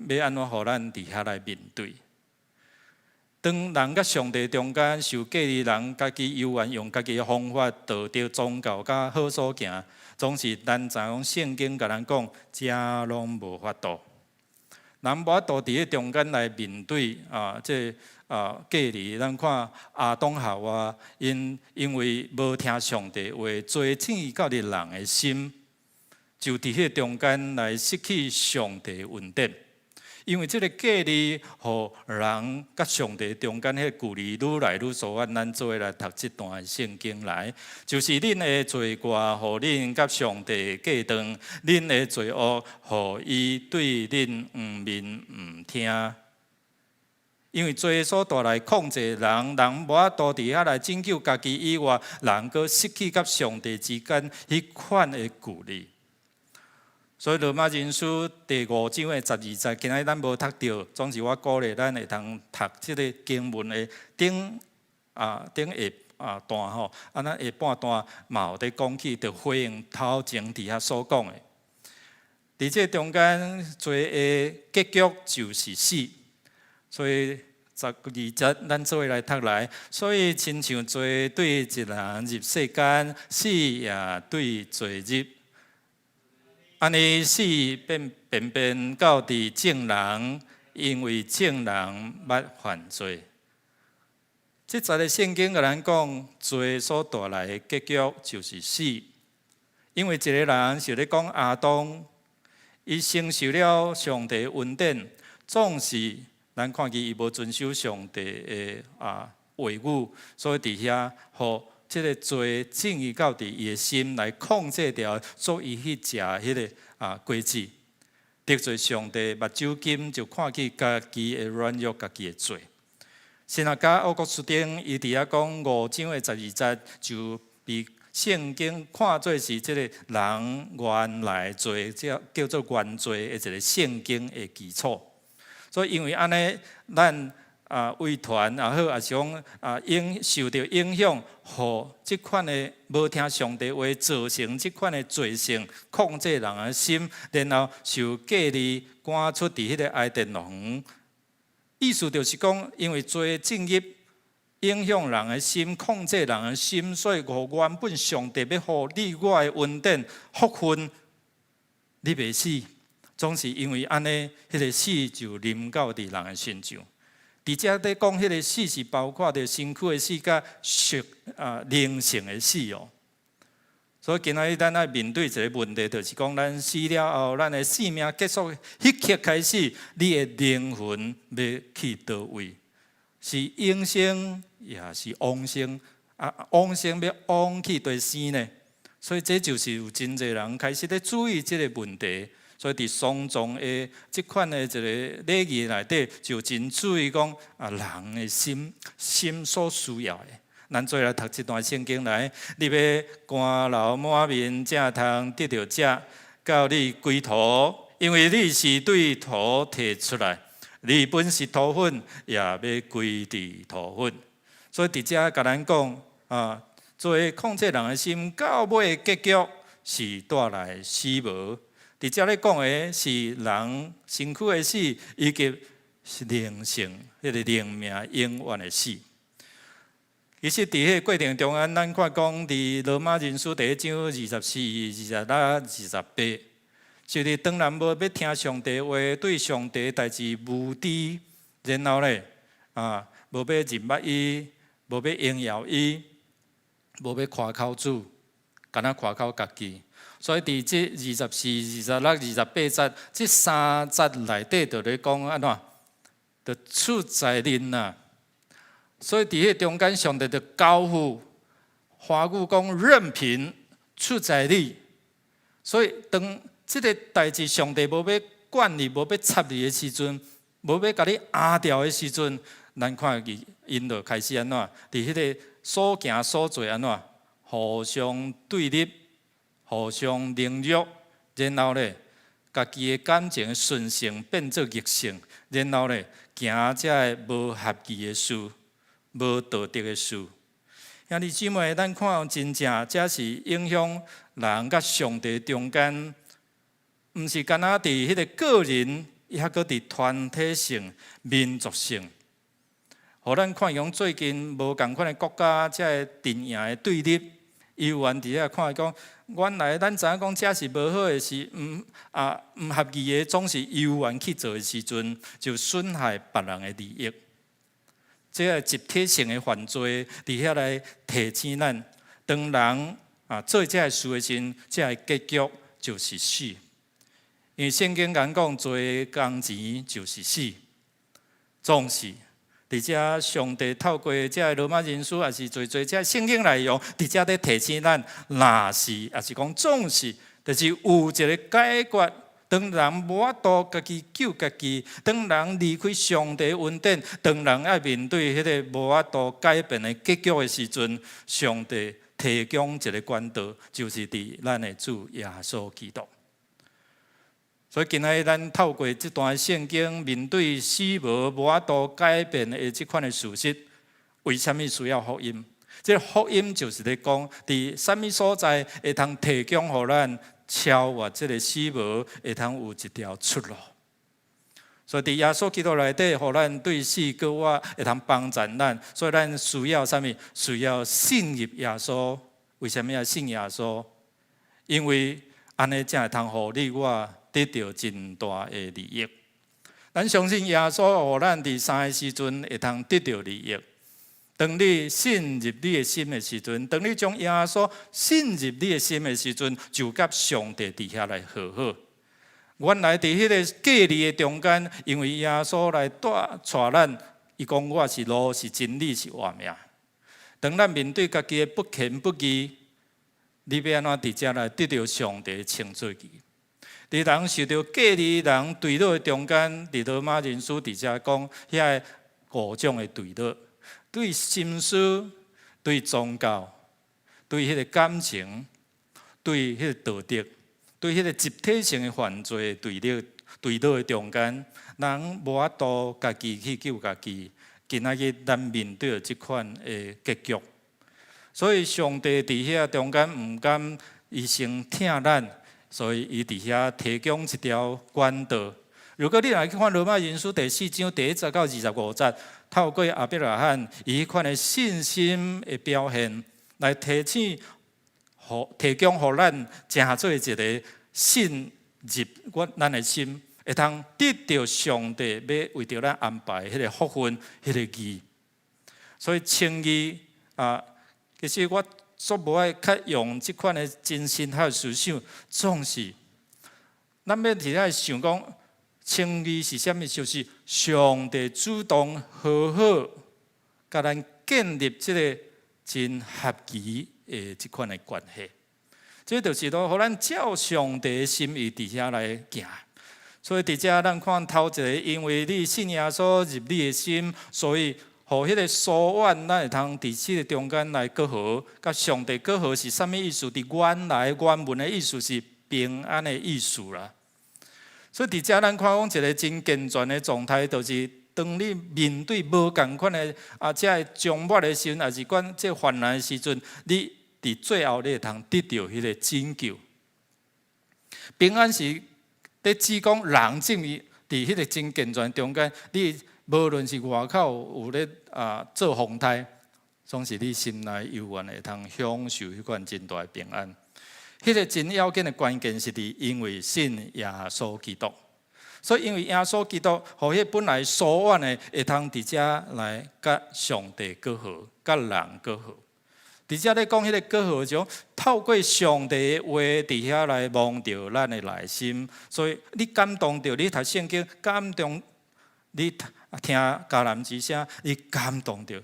欲按怎予咱佇遐來面對。當人佮上帝中間受隔離，人家己猶原用家己的方法、道德、宗教佮好所行，總是咱知影聖經共咱講，遮攏無法度。人無法度佇彼中間來面對啊，這啊隔離。咱看亞當夏娃，𪜶因為無聽上帝話，罪進入到佇人的心，就佇彼中間來失去上帝恩典。因為這个隔離，予人佮上帝中間彼个距離愈來愈疏遠。咱做伙來讀這段聖經來，就是恁的罪過，予恁佮上帝隔斷；恁的罪惡，予伊對恁掩面毋聽。因為罪所帶來控制人，人無法度佇遐來拯救家己以外，人閣失去佮上帝之間彼款的距離。所以羅馬人書第五章的十二節，今仔日咱無讀著，總是我鼓勵咱會通讀這个經文的頂啊頂下啊段吼，啊咱下半段嘛有佇講起，就回應頭前佇遐所講的。佇這中間罪的結局就是死，所以十二節咱做伙來讀來。所以親像罪對一人入世間，死也對罪入。按呢死便遍遍到佇眾人，因為眾人捌犯罪。這節的聖經共咱講，罪所帶來的結局就是死。因為一个人是咧講亞當，伊承受了上帝恩典，總是咱看見伊無遵守上帝的啊話語，所以佇遐予這个罪進入到佇伊的心來控制著，做伊去食彼个啊果子，得罪上帝，目睭金就看見家己的軟弱，家己的罪。神學家奧古斯丁伊佇遐講五章的十二節，就被聖經看做是這个人原來罪，這叫做原罪的一个聖經的基礎。所以因為按呢，咱啊遺傳也好，抑是講啊影受著影響，予這款的無聽上帝話，造成這款的罪性控制人的心，然後受隔離趕出佇彼个伊甸園。意思就是講，因為罪進入影響人的心，控制人的心，所以予原本上帝欲予你我的恩典福分，你袂死，總是因為按呢，彼个死就臨到佇人的身上。佇遮咧講，彼个死是包括著身軀的死，佮屬啊靈性的死哦。所以今仔日咱愛面對一个問題，就是講咱死了後，咱的生命結束彼刻開始，你的靈魂欲去佗位？是永生，抑是往生？啊，往生欲往去佗生呢？所以這就是有真濟人開始咧注意這个問題。所以佇喪葬的這款的一个禮儀內底，就真注意講啊，人的心心所需要的。咱做伙來讀這段聖經來，你欲乾流滿面，才通得著食，到你歸土，因為你是對土提出來，你本是土粉，也欲歸佇土粉。所以佇遮共咱講啊，罪控制人的心，到尾結局是帶來死亡。佇遮咧講的是人身軀的死，以及是靈性，彼个靈命永遠的死。其實佇彼個過程中間，咱看講佇羅馬人書第一章二十四、二十六、二十八，就是當人無欲聽上帝話，對上帝代誌無知，然後咧啊，無欲認捌伊，無欲榮耀伊，無欲誇口主，干焦誇口家己。所以佇這二十四、二十六、二十八節這三節內底，就咧講按怎，就出在恁啊。所以佇彼中間，上帝就交付華語講任憑出在你。所以當這个代誌上帝無欲管你，無欲插你的時陣，無欲共你壓掉的時陣，咱看見𪜶就開始按怎？佇彼个所行所做按怎？互相對立，互相凌辱，然後咧，家己的感情順性變做逆性，然後咧，行這个無合宜的事，無道德的事。兄弟姊妹，咱看真正這是影響人佮上帝中間，毋是干焦佇彼个個人，抑閣佇團體性、民族性。予咱看講最近無仝款的國家，這个陣營的對立，猶原佇遐看講，原來咱知影講這是無好的事，毋合義的，總是猶原去做的時陣，就損害別人的利益。這个集體性的犯罪，佇遐來提醒咱，當人做這个事的時陣，這个結局就是死。因為聖經講，罪的工錢就是死，總是。佇遮上帝透過這个羅馬人書，抑是濟濟這聖經內容，佇遮咧提醒咱，若是抑是講總是，就是有一个解決。當人無法度家己救家己，當人離開上帝恩典，當人愛面對彼个無法度改變的結局的時陣，上帝提供一个管道，就是佇咱的主耶穌基督。所以今仔日咱透過這段聖經，面對死亡無法度改變的這款的事實，為啥物需要福音？這个福音就是咧講，佇啥物所在會通提供予咱超越這个死亡，會通有一條出路。所以佇耶穌基督內底，予咱對死閣活會通幫助咱。所以咱需要啥物？需要信入耶穌。為啥物愛信耶穌？因為按呢才會通予你我得著真大的利益。咱相信耶穌，予咱佇三个時陣會通得著利益。當你信入你的心的時陣，當你將耶穌信入你的心的時陣，就佮上帝佇遐來和好。原來佇彼个隔離的中間，因為耶穌來帶帶咱，伊講我是路，是真理，是活命。當咱面對家己的不虔不義，你欲按怎佇遮來得著上帝的稱做義？佇人受著隔離人對立的中間，佇羅馬人書佇遮講遐五種的對立，對心思、對宗教、對彼个感情、對彼个道德、對彼个集體性的犯罪對立對立的中間，人無法度家己去救家己。今仔日咱面對這款的結局，所以上帝佇遐中間毋甘伊先疼咱，所以伊佇遐提供一條管道。如果你來去看羅馬人書第四章第一節到25節，透過亞伯拉罕伊彼款的信心的表現，來提醒、予提供予咱，成做一个信入阮咱的心，會通得著上帝欲為著咱安排彼个福分、彼个義。所以稱義啊，其實我足無愛較用這款的真神學思想，總是咱欲佇遐想講稱義是啥物？就是上帝主動和好，共咱建立這个真合宜的這款的關係。這就是說，予咱照上帝的心意佇遐來行。所以佇遮咱看頭一个，因為你信耶穌入你的心，所以予彼个疏遠，咱會通佇這个中間來和好。佮上帝和好是啥物意思？佇原來原文的意思是平安的意思啦。所以佇遮咱看講一个真健全的狀態，就是當你面對無仝款的這个終末的時陣，抑是講這患難的時陣，你佇最後你會通得著彼个拯救。平安是佇指講人進入佇彼个真健全中間，你無論是外口有咧做風颱，總是你心內猶原會通享受彼款真大的平安。彼个真要緊的關鍵是佇因為信耶穌基督，所以因為耶穌基督，予彼本來疏遠的會通佇遮來佮上帝和好，佮人和好。佇遮咧講彼个和好，就透過上帝的話佇遐來摸著咱的內心，所以你感動著，你讀聖經感動，你聽迦南之聲，你感動著，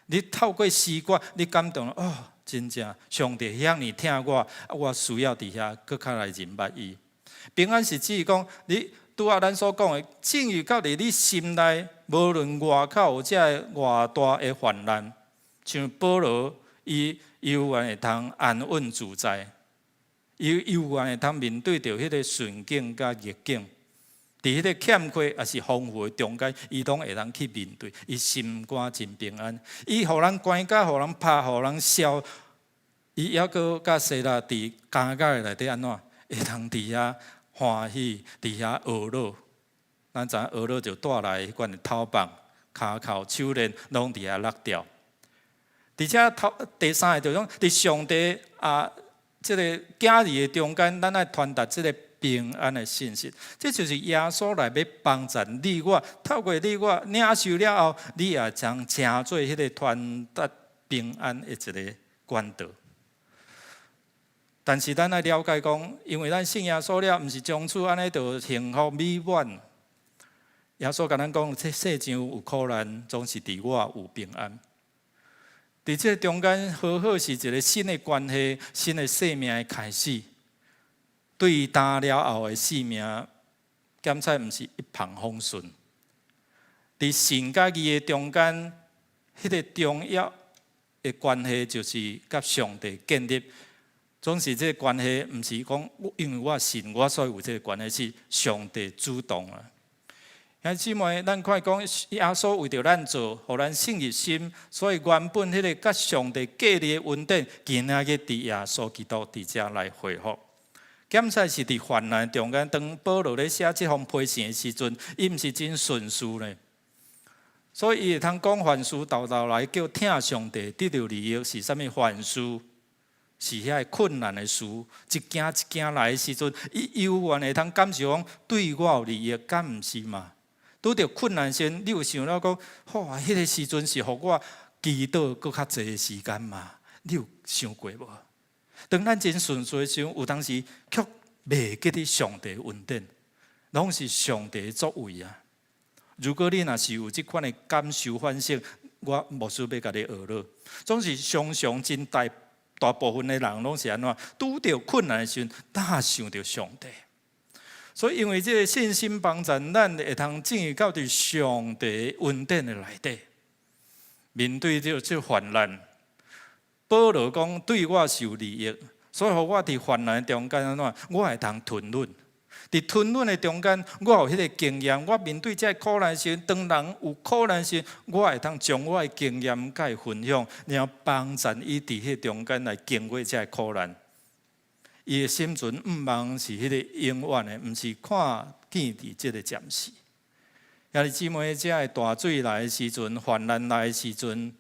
你透過詩歌，你感動哦，真正上帝遐爾疼我，我需要佇遐閣較來認捌伊。平安是指講你拄仔咱所講的，進入到佇你心內，無論外口有這个偌大的患難，像保羅。伊猶原會通安穩自在，伊猶原會通面對著彼个順境佮逆境。佇彼个欠缺抑是豐富的中間，伊攏會當去面對，伊心肝真平安。伊予人關監，予人拍，予人燒，伊猶閣佮西拉佇監獄的內底按怎？會當佇遐歡喜，佇遐呵咾。咱知影呵咾就帶來彼款的頭縛、跤銬、手鏈，攏佇遐落掉。而且頭第三个就講，佇上帝啊，這个囝兒的中間，咱愛傳達這个平安的信息。這就是耶穌來欲幫助你我，透過你我領受了後，你也將成做彼个傳達平安的一个管道。但是咱愛了解講，因為咱信耶穌了，毋是從此按呢就幸福美滿。耶穌共咱講，這世上有苦難，總是佇我有平安。佇這個中間，好好是一個新的關係、新的生命的開始。對擔了後的生命，檢測毋是一帆風順。佇信佮義的中間，彼個重要的關係就是佮上帝建立。總是這個關係，毋是講因為我信，我所以有這個關係，是上帝主動啊。兄弟姊妹，咱看講耶穌為著咱做，予咱信入心，所以原本彼个佮上帝隔離的恩典，今仔日佇耶穌基督佇遮來恢復。檢賽是佇患難中間，當保羅咧寫這封批信的時陣，伊毋是真順遂呢。所以伊會通講凡事沓沓來叫疼上帝得著利益是啥物？凡事是遐个困難的事，一件一件來的時陣，伊猶原會通感受講對我有利益，敢毋是嘛？拄著困難時，你有想了講，哇，彼个時陣是予我祈禱閣較濟的時間嘛？你有想過無？當咱真順遂的時陣，有當時卻袂記得上帝恩典，攏是上帝的作為啊！如果你若是有這款的感受反省，我牧師欲共你呵咾。總是常常真大大部分的人攏是按怎？拄著困難的時陣，才想著上帝。所以，因為這个信心幫助咱會通進入到佇上帝恩典的內底，面對著這患難，保羅講對我是有利益，所以予我佇患難中間按怎，我會通吞忍。佇吞忍的中間，我有彼个經驗。我面對這个苦難時，當人有苦難時，我會通將我的經驗共伊分享，然後幫助伊佇彼中間來經過這个苦難。伊的心存向望是彼个永遠的，毋是看見佇這个暫時。兄弟姊妹，這个大水來的時陣，患難來的時陣，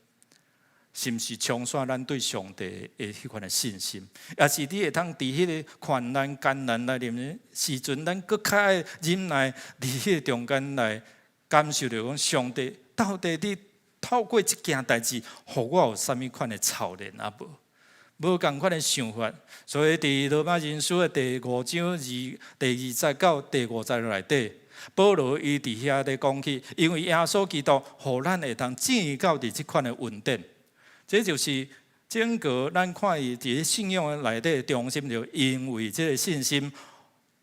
是毋是沖刷咱對上帝的彼款的信心？抑是你會通佇彼个困難艱難來臨的時陣，咱閣較愛忍耐，佇彼个中間來感受著講上帝到底你透過這件代誌，予我有啥物款的操練啊無？無仝款的想法，所以佇羅馬人書的第五章第二節到第五節內底，保羅伊佇遐咧講起，因為耶穌基督予咱會通進到佇這款的恩典，這就是整個咱看伊佇信仰的內底中心，就因為這个信心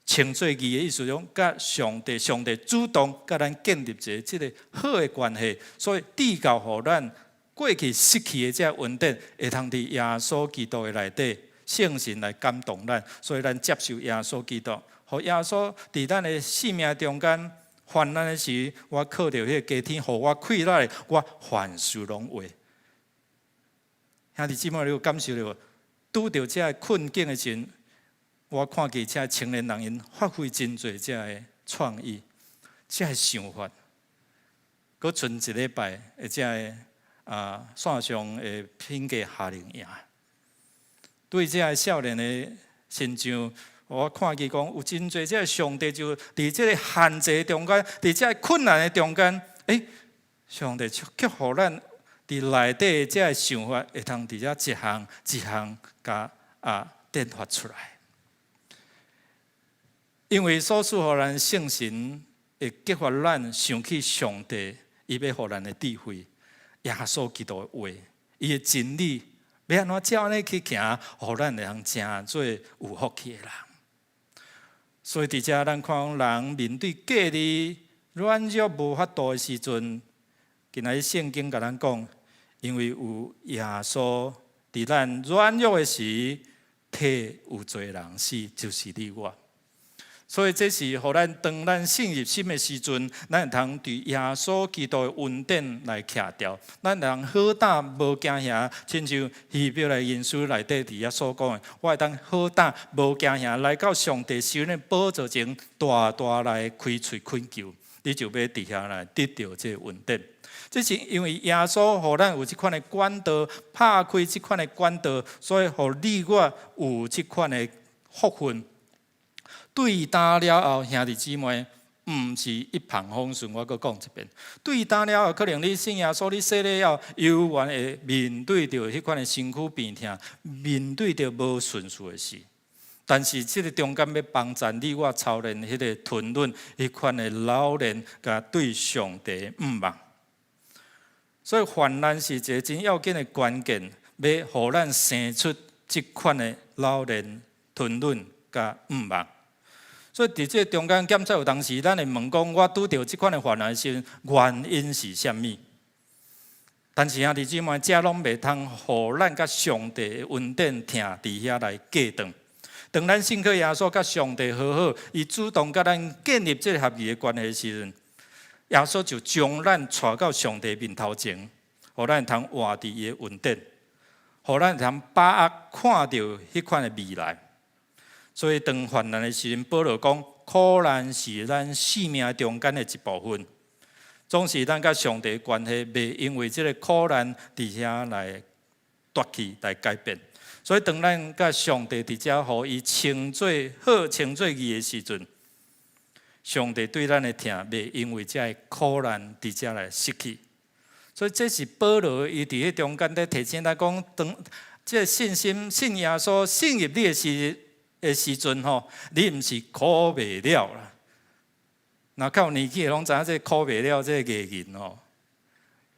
稱做義的意思，講佮上帝，上帝主動佮咱建立一个這个好的關係，所以至到予咱過去失去的這恩典，會通佇耶穌基督的內底，聖神來感動咱，所以咱接受耶穌基督，予耶穌佇咱的生命中間患難的時，我靠著彼個加添予我氣力，我凡事攏會。兄弟姊妹，你有感受著無？拄著這个困境的時陣，我看見這青年人𪜶發揮真濟這个創意、這个想法。閣賰一禮拜的這个線上的品格夏令營，對這个少年的身上，我看見講有真濟這个上帝就佇這个限制中間，佇這个困難的中間，上帝卻予咱佇內底這个想法會通佇遮一項一項共展發出來。因為所賜予咱聖神會激發咱想起上帝，伊欲予咱的智慧。耶穌基督的話，伊的真理，欲按怎照按呢去行，予咱會通成做有福氣的人。所以佇遮咱看人面對隔離軟弱無法度的時陣，今仔日聖經共咱講，因為有耶穌佇咱軟弱的時，替有罪人死，就是你我。所以這是予咱當咱信入心的時陣，咱會通佇耶穌基督的恩典來徛牢，咱會通好膽無驚嚇，親像希伯來人書內底佇遐所講的，我會當好膽無驚嚇來到上帝施恩的寶座前，大大來開喙懇求，你就欲佇遐來得著這個恩典。這是因為耶穌予咱有這款的管道，拍開這款的管道，所以予你我有這款的福分。對擔了後，兄弟姊妹，毋是一帆風順。我閣講一遍，對擔了後，可能你信耶穌，你洗禮了後，猶原會面對著彼款的身軀病痛，面對著無順遂的事。但是這个中間欲幫助你我操練彼个吞忍，彼款的老練，佮對上帝向望。所以患難是一个真要緊的關鍵，欲予咱生出這款的老練、吞忍佮向望。所以佇這個中間檢測有當時，咱會問講：我拄著這款的患難時，原因是啥物？但是兄弟姊妹，這攏袂通予咱佮上帝的恩典疼佇遐來隔斷。當咱信靠耶穌，佮上帝和好，伊主動佮咱建立這个合宜的關係時陣，耶穌就將咱帶到上帝面頭前，予咱會通活佇伊的恩典，予咱會通把握看著彼款的未來。所以當患難的時陣，保羅講，苦難是咱性命中間的一部分。總是咱佮上帝關係袂因為這个苦難佇遐來奪去來改變。所以當咱佮上帝佇遮予伊稱做好、稱做義的時陣，上帝對咱的疼袂因為這个苦難佇遮來失去。所以這是保羅伊佇彼中間咧提醒咱講，當這个信心信耶穌信入你的時陣吼，你毋是苦袂了啦。若較有年紀的攏知影這苦袂了這个藝人吼，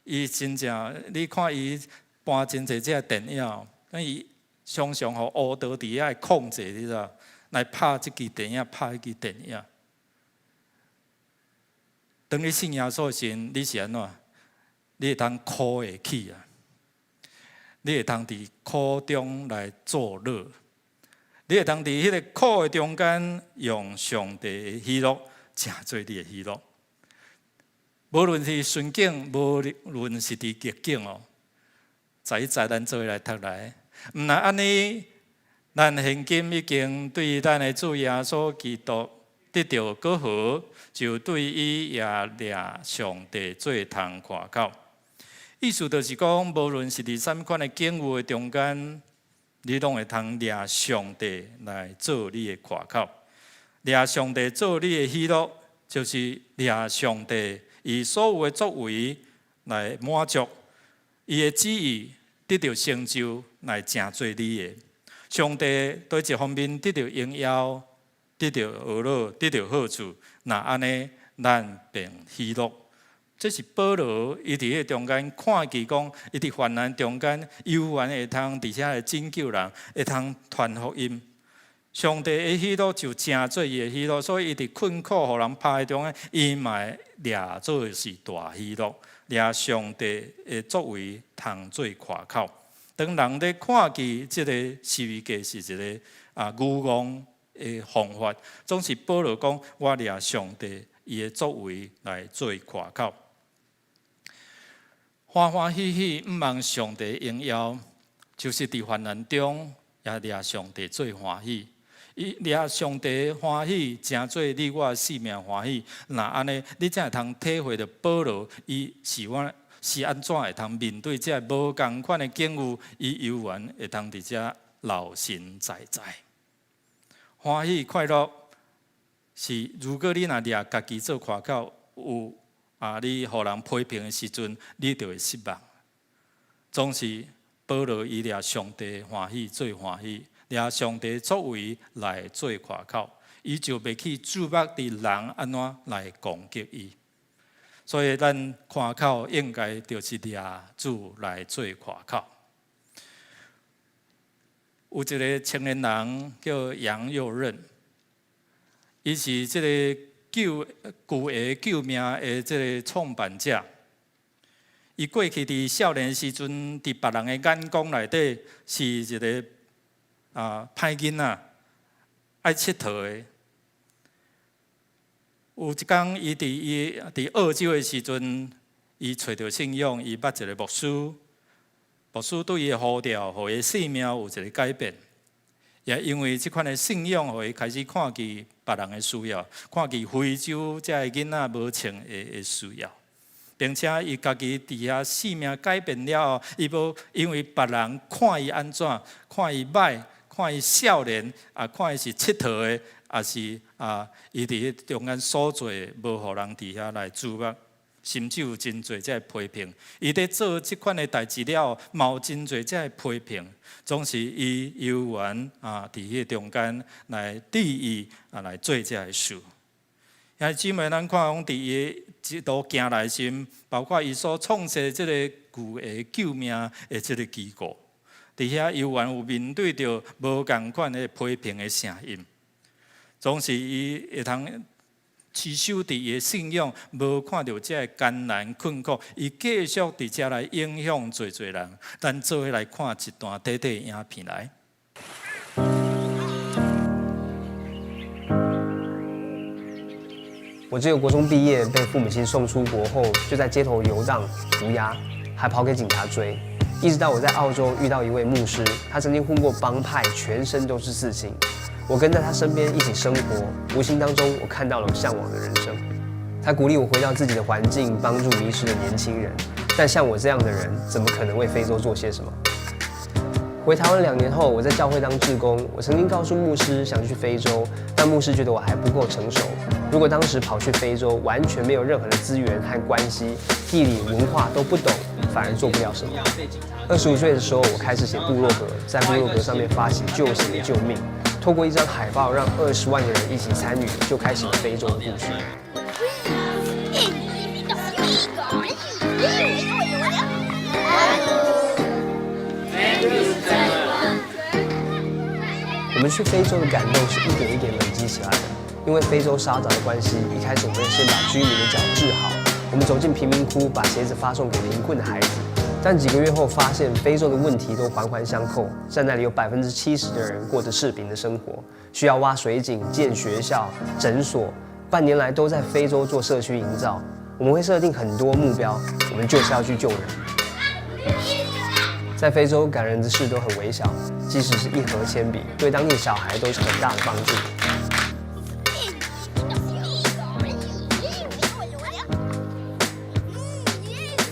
伊真正你看伊搬真濟這个電影，但伊常常予烏道佇遐控制，你知？來拍這支電影，拍彼支電影。當你信耶穌的時陣，你是按怎？你會通苦會起啊！你會通佇苦中來作樂，你會通佇彼个苦的中間，用上帝的喜樂，成做你的喜樂。無論是順境，無論是佇逆境哦，知一知咱做伙來讀來。毋但按呢，咱現今已經對咱的主耶穌基督得著膏和，就對伊也掠上帝做通誇口。意思就是講，無論是佇啥物款的境遇的中間，你攏會通掠上帝來做你的誇口，掠上帝做你的喜樂，就是掠上帝伊所有的作為來滿足伊的旨意，得著成就來成做你的。上帝對一方面得著榮耀，得著呵咾，得著好處，若按呢，咱便喜樂。這是保羅伊佇彼个中間看見講，伊佇患難中間猶原會通佇遐來拯救人，會通傳福音。上帝的喜樂就成做伊的喜樂，所以伊佇困苦予人拍的中間，伊嘛會掠做是大喜樂，掠上帝的作為通做誇口。當人咧看見這个十字架是一个愚戇的方法，總是保羅講，我掠上帝伊的作為來做誇口。歡歡喜喜，向望上帝榮耀，就是佇患難中也掠上帝做歡喜。伊掠上帝歡喜，成做你我性命歡喜。若按呢，你才會通體會著保羅，伊是我是按怎會通面對這無仝款的境遇，伊猶原會通佇遮老神在在，歡喜快樂是，如果你若掠家己做誇口，有你予人批評的時陣，你就會失望。總是保羅伊掠上帝歡喜做歡喜，掠上帝作為來做誇口，伊就袂去注目佇人按怎來攻擊伊。所以咱誇口應該就是掠主來做誇口。有一个青年人叫楊佑任，伊是這个救巨額救命的這个創辦者。伊過去佇少年時陣，佇別人的眼光內底是一个歹囡仔，愛𨑨迌的。有一工，伊佇澳洲的時陣，伊揣著信仰，伊捌一个牧師，牧師對伊的呼召，予伊的生命有一個改變。也因為這款的信仰，予伊開始看見別人的需要，看見非洲這个囡仔無穿的需要，並且伊家己佇遐生命改變了後，伊無因為別人看伊按怎，看伊䆀，看伊少年，啊，看伊是𨑨迌的，抑是啊，伊佇彼中間所做的，無予人佇遐來注目，甚至有真濟這个批評。伊佇做這款的代誌了後，嘛有真濟這个批評，總是伊猶原啊，佇彼個中間來致意啊，來做這个事。兄弟姊妹，咱看講佇伊一路行來時，包括伊所創設這個巨額救命的這个機構，佇遐猶原有面對著無仝款的批評的聲音，總是伊會通持守佇伊的信仰，無看著這个艱難困苦，伊繼續佇遮來影響濟濟人。咱做伙來看一段短短影片來。我只有國中畢業，被父母親送出國後，就在街頭遊蕩、塗鴉，還跑給警察追。一直到我在澳洲遇到一位牧師，他曾經混過幫派，全身都是刺青。我跟在他身邊一起生活，無形當中我看到了我嚮往的人生。他鼓勵我回到自己的環境，幫助迷失的年輕人。但像我這樣的人，怎麼可能為非洲做些什麼？回台灣2年後，我在教會當志工。我曾經告訴牧師想去非洲，但牧師覺得我還不夠成熟。如果當時跑去非洲，完全沒有任何的資源和關係，地理文化都不懂，反而做不了什麼。25歲的時候，我開始寫部落格，在部落格上面發起救鞋救命，透過一張海報，讓20萬個人一起參與，就開始了非洲的故事。我們去非洲的感動是一點一點累積起來的。因為非洲沙蚤的關係，一開始我們先把居民的腳治好。我們走進貧民窟，把鞋子發送給貧困的孩子。但幾個月後發現，非洲的問題都環環相扣，在那裡有70%的人過着赤貧的生活，需要挖水井、建學校、診所。半年來都在非洲做社區營造。我們會設定很多目標，我們就是要去救人。在非洲，感人的事都很微小，即使是一盒鉛筆，對當地小孩都是很大的幫助。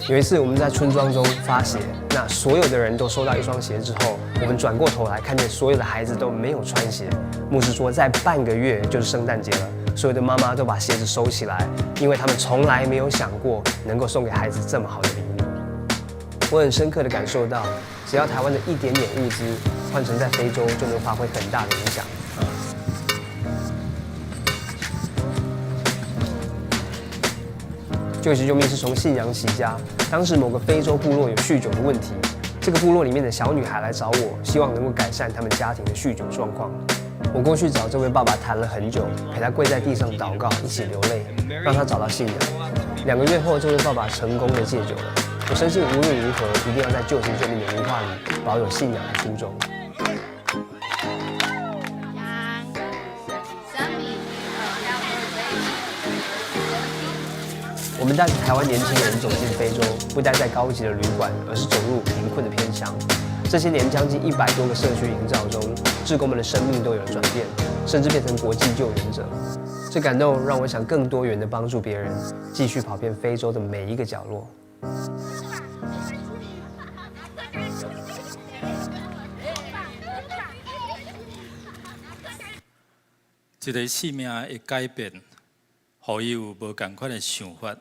有一次，我們在村莊中發鞋，那所有的人都收到一雙鞋之後，我們轉過頭來看見所有的孩子都沒有穿鞋。牧師說，再半個月就是聖誕節了，所有的媽媽都把鞋子收起來，因為他們從來沒有想過能夠送給孩子這麼好的禮物。我很深刻地感受到，只要台灣的一點點物資換成在非洲，就能發揮很大的影響。救鞋救命是從信仰起家。當時某個非洲部落有酗酒的問題，這個部落裡面的小女孩來找我，希望能夠改善他們家庭的酗酒狀況。我過去找這位爸爸談了很久，陪他跪在地上禱告，一起流淚，讓他找到信仰。2個月後，這位爸爸成功的戒酒了。我深信無論如何，一定要在救鞋救命的文化裡保有信仰的初衷。我們帶著台灣年輕人走進非洲，不待在高級的旅館，而是走入貧困的偏鄉。這些年，將近100多個社區營造中，志工們的生命都有了轉變，甚至變成國際救援者。這感動讓我想更多元的幫助別人，繼續跑遍非洲的每一個角落。一個生命的改變，予伊有無仝款的想法，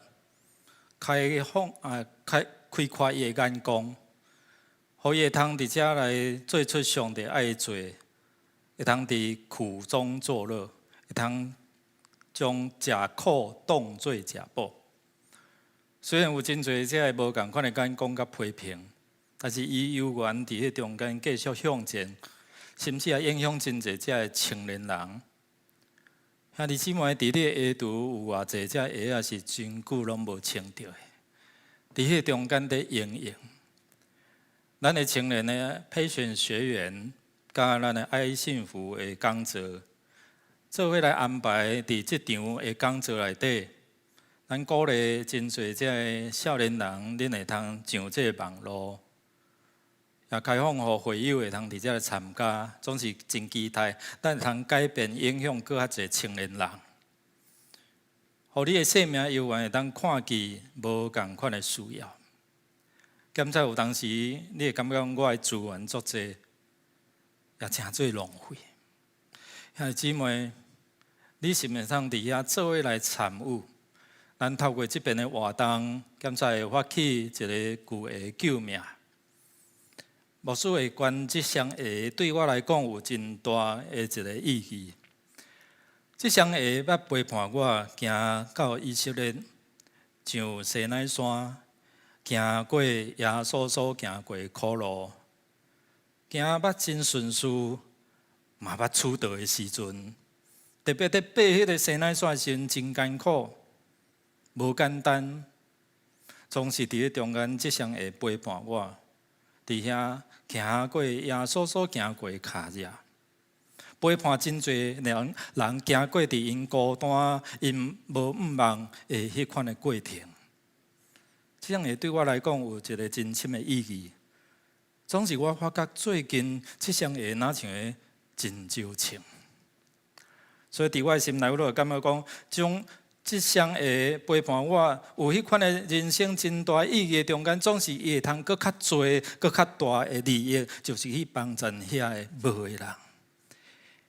開放啊，開開闊伊的眼光，予伊會通佇遮來做出上帝愛伊做，會通佇苦中作樂，會通將食苦當做食補。雖然有真濟這个無仝款的眼光佮批評，但是伊猶原佇彼中間繼續向前，甚至也影響真濟這个青年人。兄弟姊妹，佇你的鞋櫥有偌濟隻鞋仔是真久攏無穿著的？佇彼中間佇營用。咱的青年的培訓學員，佮咱的愛幸福的講座，做伙來安排佇這場的講座內底，咱鼓勵真濟這个少年人，恁會通上這个網路，也開放予會友會通佇遮來參加，總是真期待，咱會通改變影響閣較濟青年人，予你的生命猶原會當看見無仝款的需要。檢查有當時，你會感覺講我的資源足濟，也誠做浪費。兄弟姊妹，你是毋是通佇遐做伙來參與？咱透過這邊的活動，檢查會發起一個巨額救命。牧師會捐這雙鞋，對我來講有真大的一個意義。這雙鞋捌陪伴我行到以色列，上西奈山，行過耶穌所行過的苦路，行捌真順遂，嘛捌出道的時陣，特別佇爬彼个西奈山的時陣，真艱苦，無簡單。總是佇咧中間，這雙鞋陪伴我，佇遐行過耶穌所行過的跤跡，陪伴真濟人人行過佇𪜶孤單、𪜶無向望的彼款的過程。這雙鞋對我來講有一個真深的意義。總是我發覺最近這雙鞋若像個真少穿，所以佇我的心內，我就會感覺講，將這雙鞋陪伴我，有彼款的人生真大意義的中間，總是伊會通閣較濟、閣較大的利益，就是去幫助遐个無的人。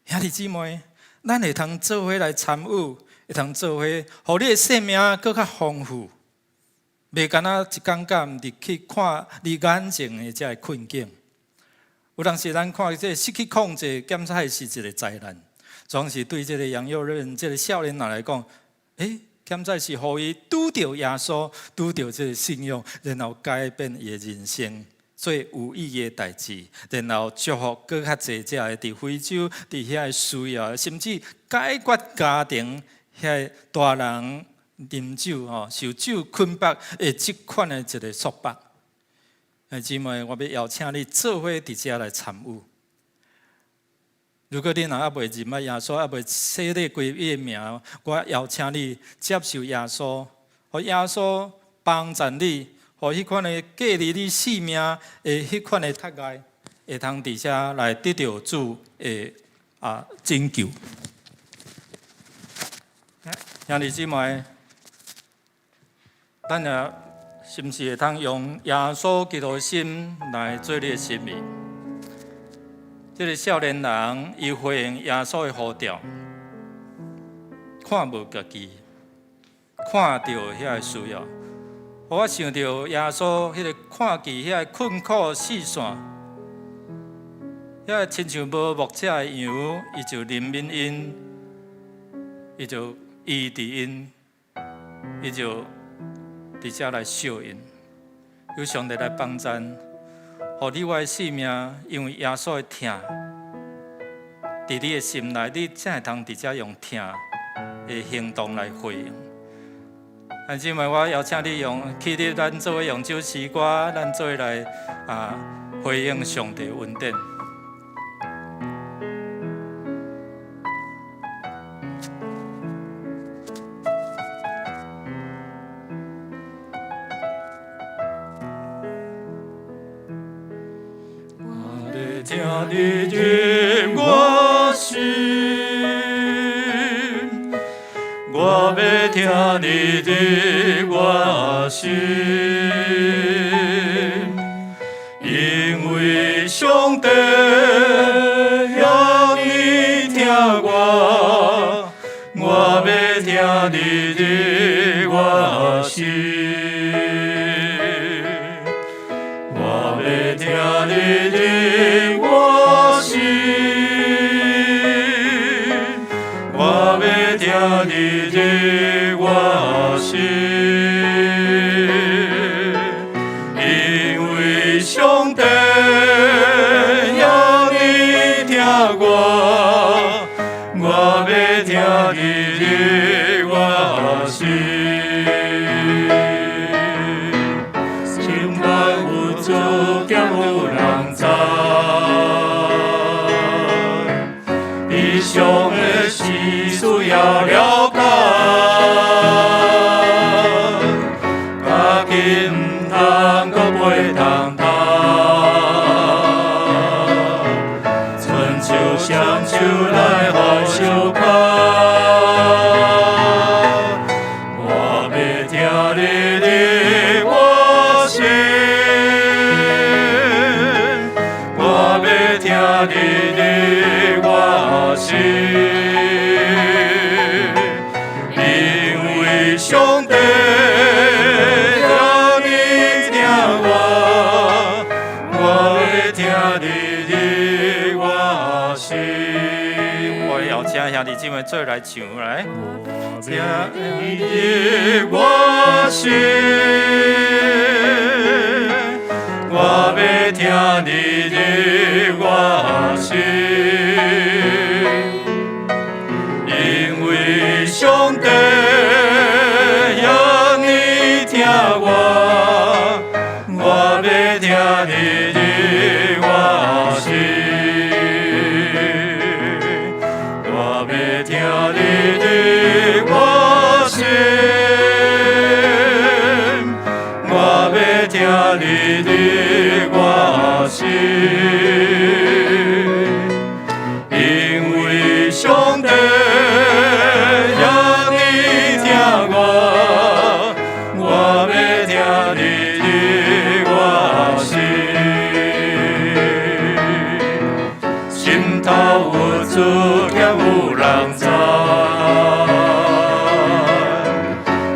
兄弟姊妹，咱會通做伙來參與，會通做伙，予你的生命閣較豐富，袂干焦一工到晚去看你眼前的這个困境。有當時咱看這个失去控制，檢查是一個災難，總是對這个楊佑任這个少年人來講，檢查是予伊拄著耶穌，拄著這个信仰，然後改變伊的人生，做有意義的代誌，然後祝福閣較濟這个佇非洲佇遐个需要，甚至解決家庭遐大人啉酒吼，受酒捆綁的這款的一個束縛。姊妹，我欲邀請你做伙佇遮來參與。如果你若猶未認捌耶穌，猶未洗禮歸伊的名，我邀請你接受耶穌，予耶穌幫助你，予彼款的隔離你性命的彼款的窒礙，會通佇遮來得著主的拯救。兄弟姊妹，咱也是毋是會通用耶穌基督的心來做你的心意？這个少年人，伊回應耶穌的呼召，看無家己，看著遐个需要，予我想著耶穌彼个看見遐个困苦四散，遐个親像無牧者的羊，伊就憐憫𪜶，伊就醫治𪜶，伊就佇遮來惜𪜶，求上帝來幫贊，予你我的性命，因為耶穌的疼，佇你的心內，你才會通佇遮用疼的行動來回應。兄姊妹，我邀請你用起立，咱做伙用這首詩歌，咱做伙來回應上帝恩典。我欲聽你入我心，我欲聽你入我心，因為上帝遐爾疼我，我欲聽你入我心，我欲聽你入我心，我欲聽你入我心，因為上帝遐爾疼我，我欲聽你入我心。心肝有主，兼有人知，需要了解，家己毋通閣背重擔，伸手雙手來予相牽。我欲聽你的歌聲，我欲聽你的歌聲，因為上帝遐爾疼我，我欲聽你的歌聲。我邀請兄弟姊妹做來唱來。聽你的歌聲，我欲聽你的歌聲，因為上帝遐爾疼我，我欲聽你的歌聲，我欲聽你的歌聲，我欲聽你的歌聲，因為上帝遐爾疼我，我欲聽你的歌聲，心頭有主兼有人知，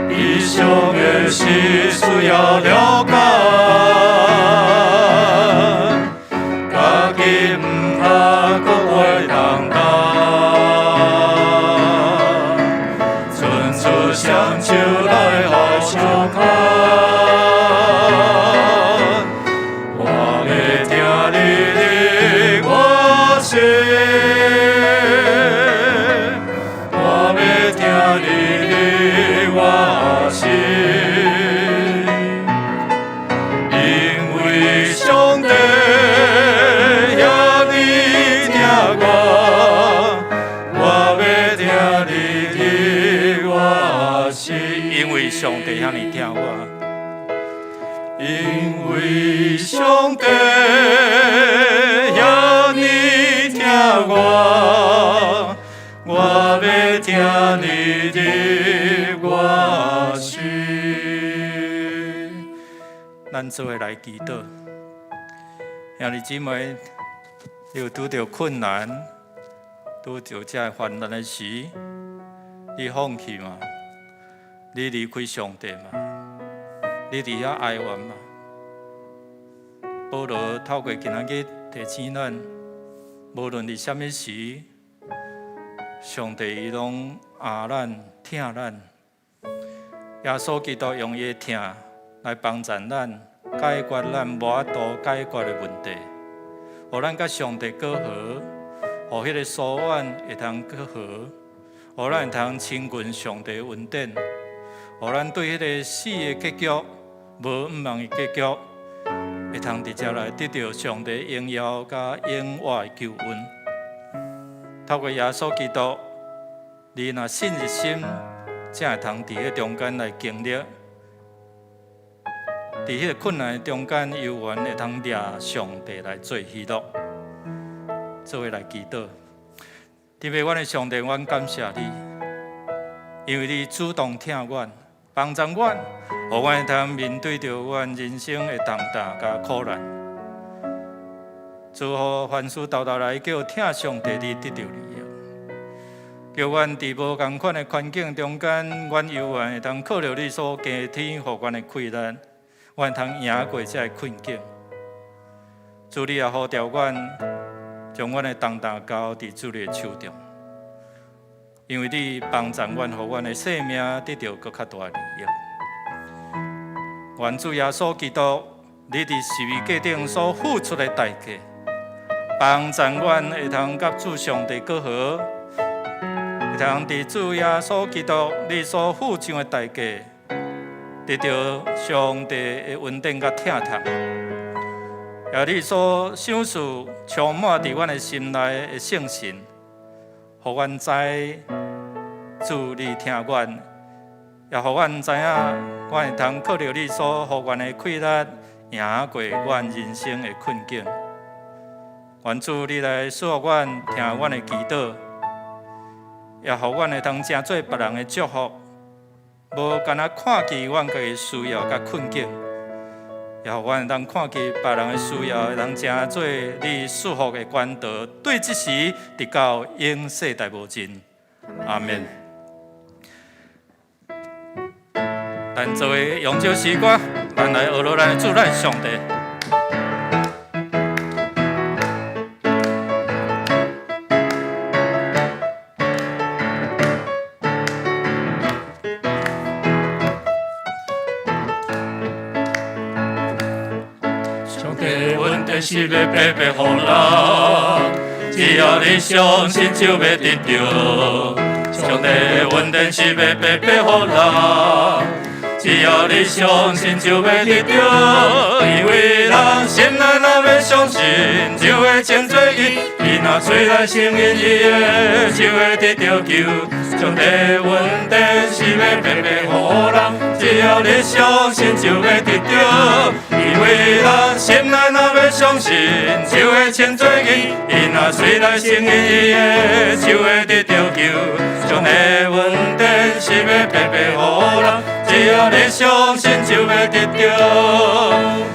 悲傷的事需要了解，家己毋通閣背重擔，伸出雙手來予相牽。我欲聽你的歌聲，我欲聽你的歌聲，因為上帝遐爾疼我，我欲聽你的歌聲，因為上帝遐爾疼我，因為上帝遐爾疼我，我欲聽你的歌聲。咱做伙來祈禱，兄弟姊妹，你有拄著困難、拄著這個患難的時，你放棄嗎？你離開上帝嗎？你佇遐哀怨嗎？保羅透過今仔日提醒咱，無論佇啥物時，上帝伊攏愛咱、疼咱。耶穌基督用伊的疼來幫助咱解決咱無法度解決的問題，予咱佮上帝閣好，予彼個疏遠會通閣好，予咱會通親近上帝的恩典，予咱對彼個死的結局、無向望的結局，會通直接來得著上帝榮耀佮永活的救恩。透過耶穌基督，你若信入心，才會通佇彼中間來經歷，佇彼個困難的中間，猶原會通掠上帝來做喜樂，做伙來祈禱。天父，阮的上帝，阮感謝你，因為你主動疼阮，幫助阮，予阮會通面對著阮人生的重擔佮苦難。祝福凡事沓沓來叫疼上帝，你得著利益。叫阮佇無仝款的環境中間，阮猶原會通靠著你所加添予阮的氣力，阮會通贏過這个困境。主你也呼召阮，將阮的重擔交佇主你的手中，因為你幫助阮，予阮的生命得著閣較大的利益。願主耶穌基督，你佇十字架頂所付出的代價，幫助阮會通佮主上帝閣好，會通佇主耶穌基督你所付上的代價，得著上帝的恩典佮疼痛。也你所賞賜充滿佇阮的心內的聖神，予阮知主你疼阮，也予阮知影，阮會通靠著你所予阮的氣力，贏過阮人生的困境。願主你來賜福阮，聽阮的祈禱，也予阮會通成做別人的祝福，無干焦看見阮家己需要佮困境，也予阮會當看見別人的需要，會當成做你賜福的管道，對這時直到永世代無盡。阿們。咱做伙用這首詩歌，咱來學咱的主，咱的上帝。上帝恩典是欲白白予人，只要你相信就欲得著。上帝恩典是欲白白予人，只要你相信就欲得著。因為人心內若欲相信，就會稱做義；伊若喙內承認伊的，就會得著救。上帝恩典是欲白白予人，只要你相信就欲得著。因為人心內若欲相信，就會稱做義；伊若喙內承認伊的，就會得著救。上帝恩典是欲白白予人，只要你相信就欲得著。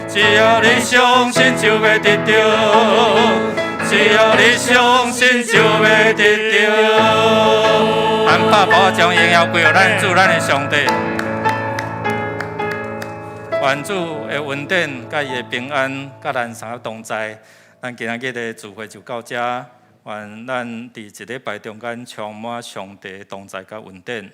只要你相信就欲得著。只要你相信就欲得著。咱拍鼓將榮耀歸予咱主，咱的上帝。願主的恩典佮伊的平安，佮咱三個同在。咱今仔日的聚會就到遮，願咱佇一禮拜中間充滿上帝的同在佮恩典。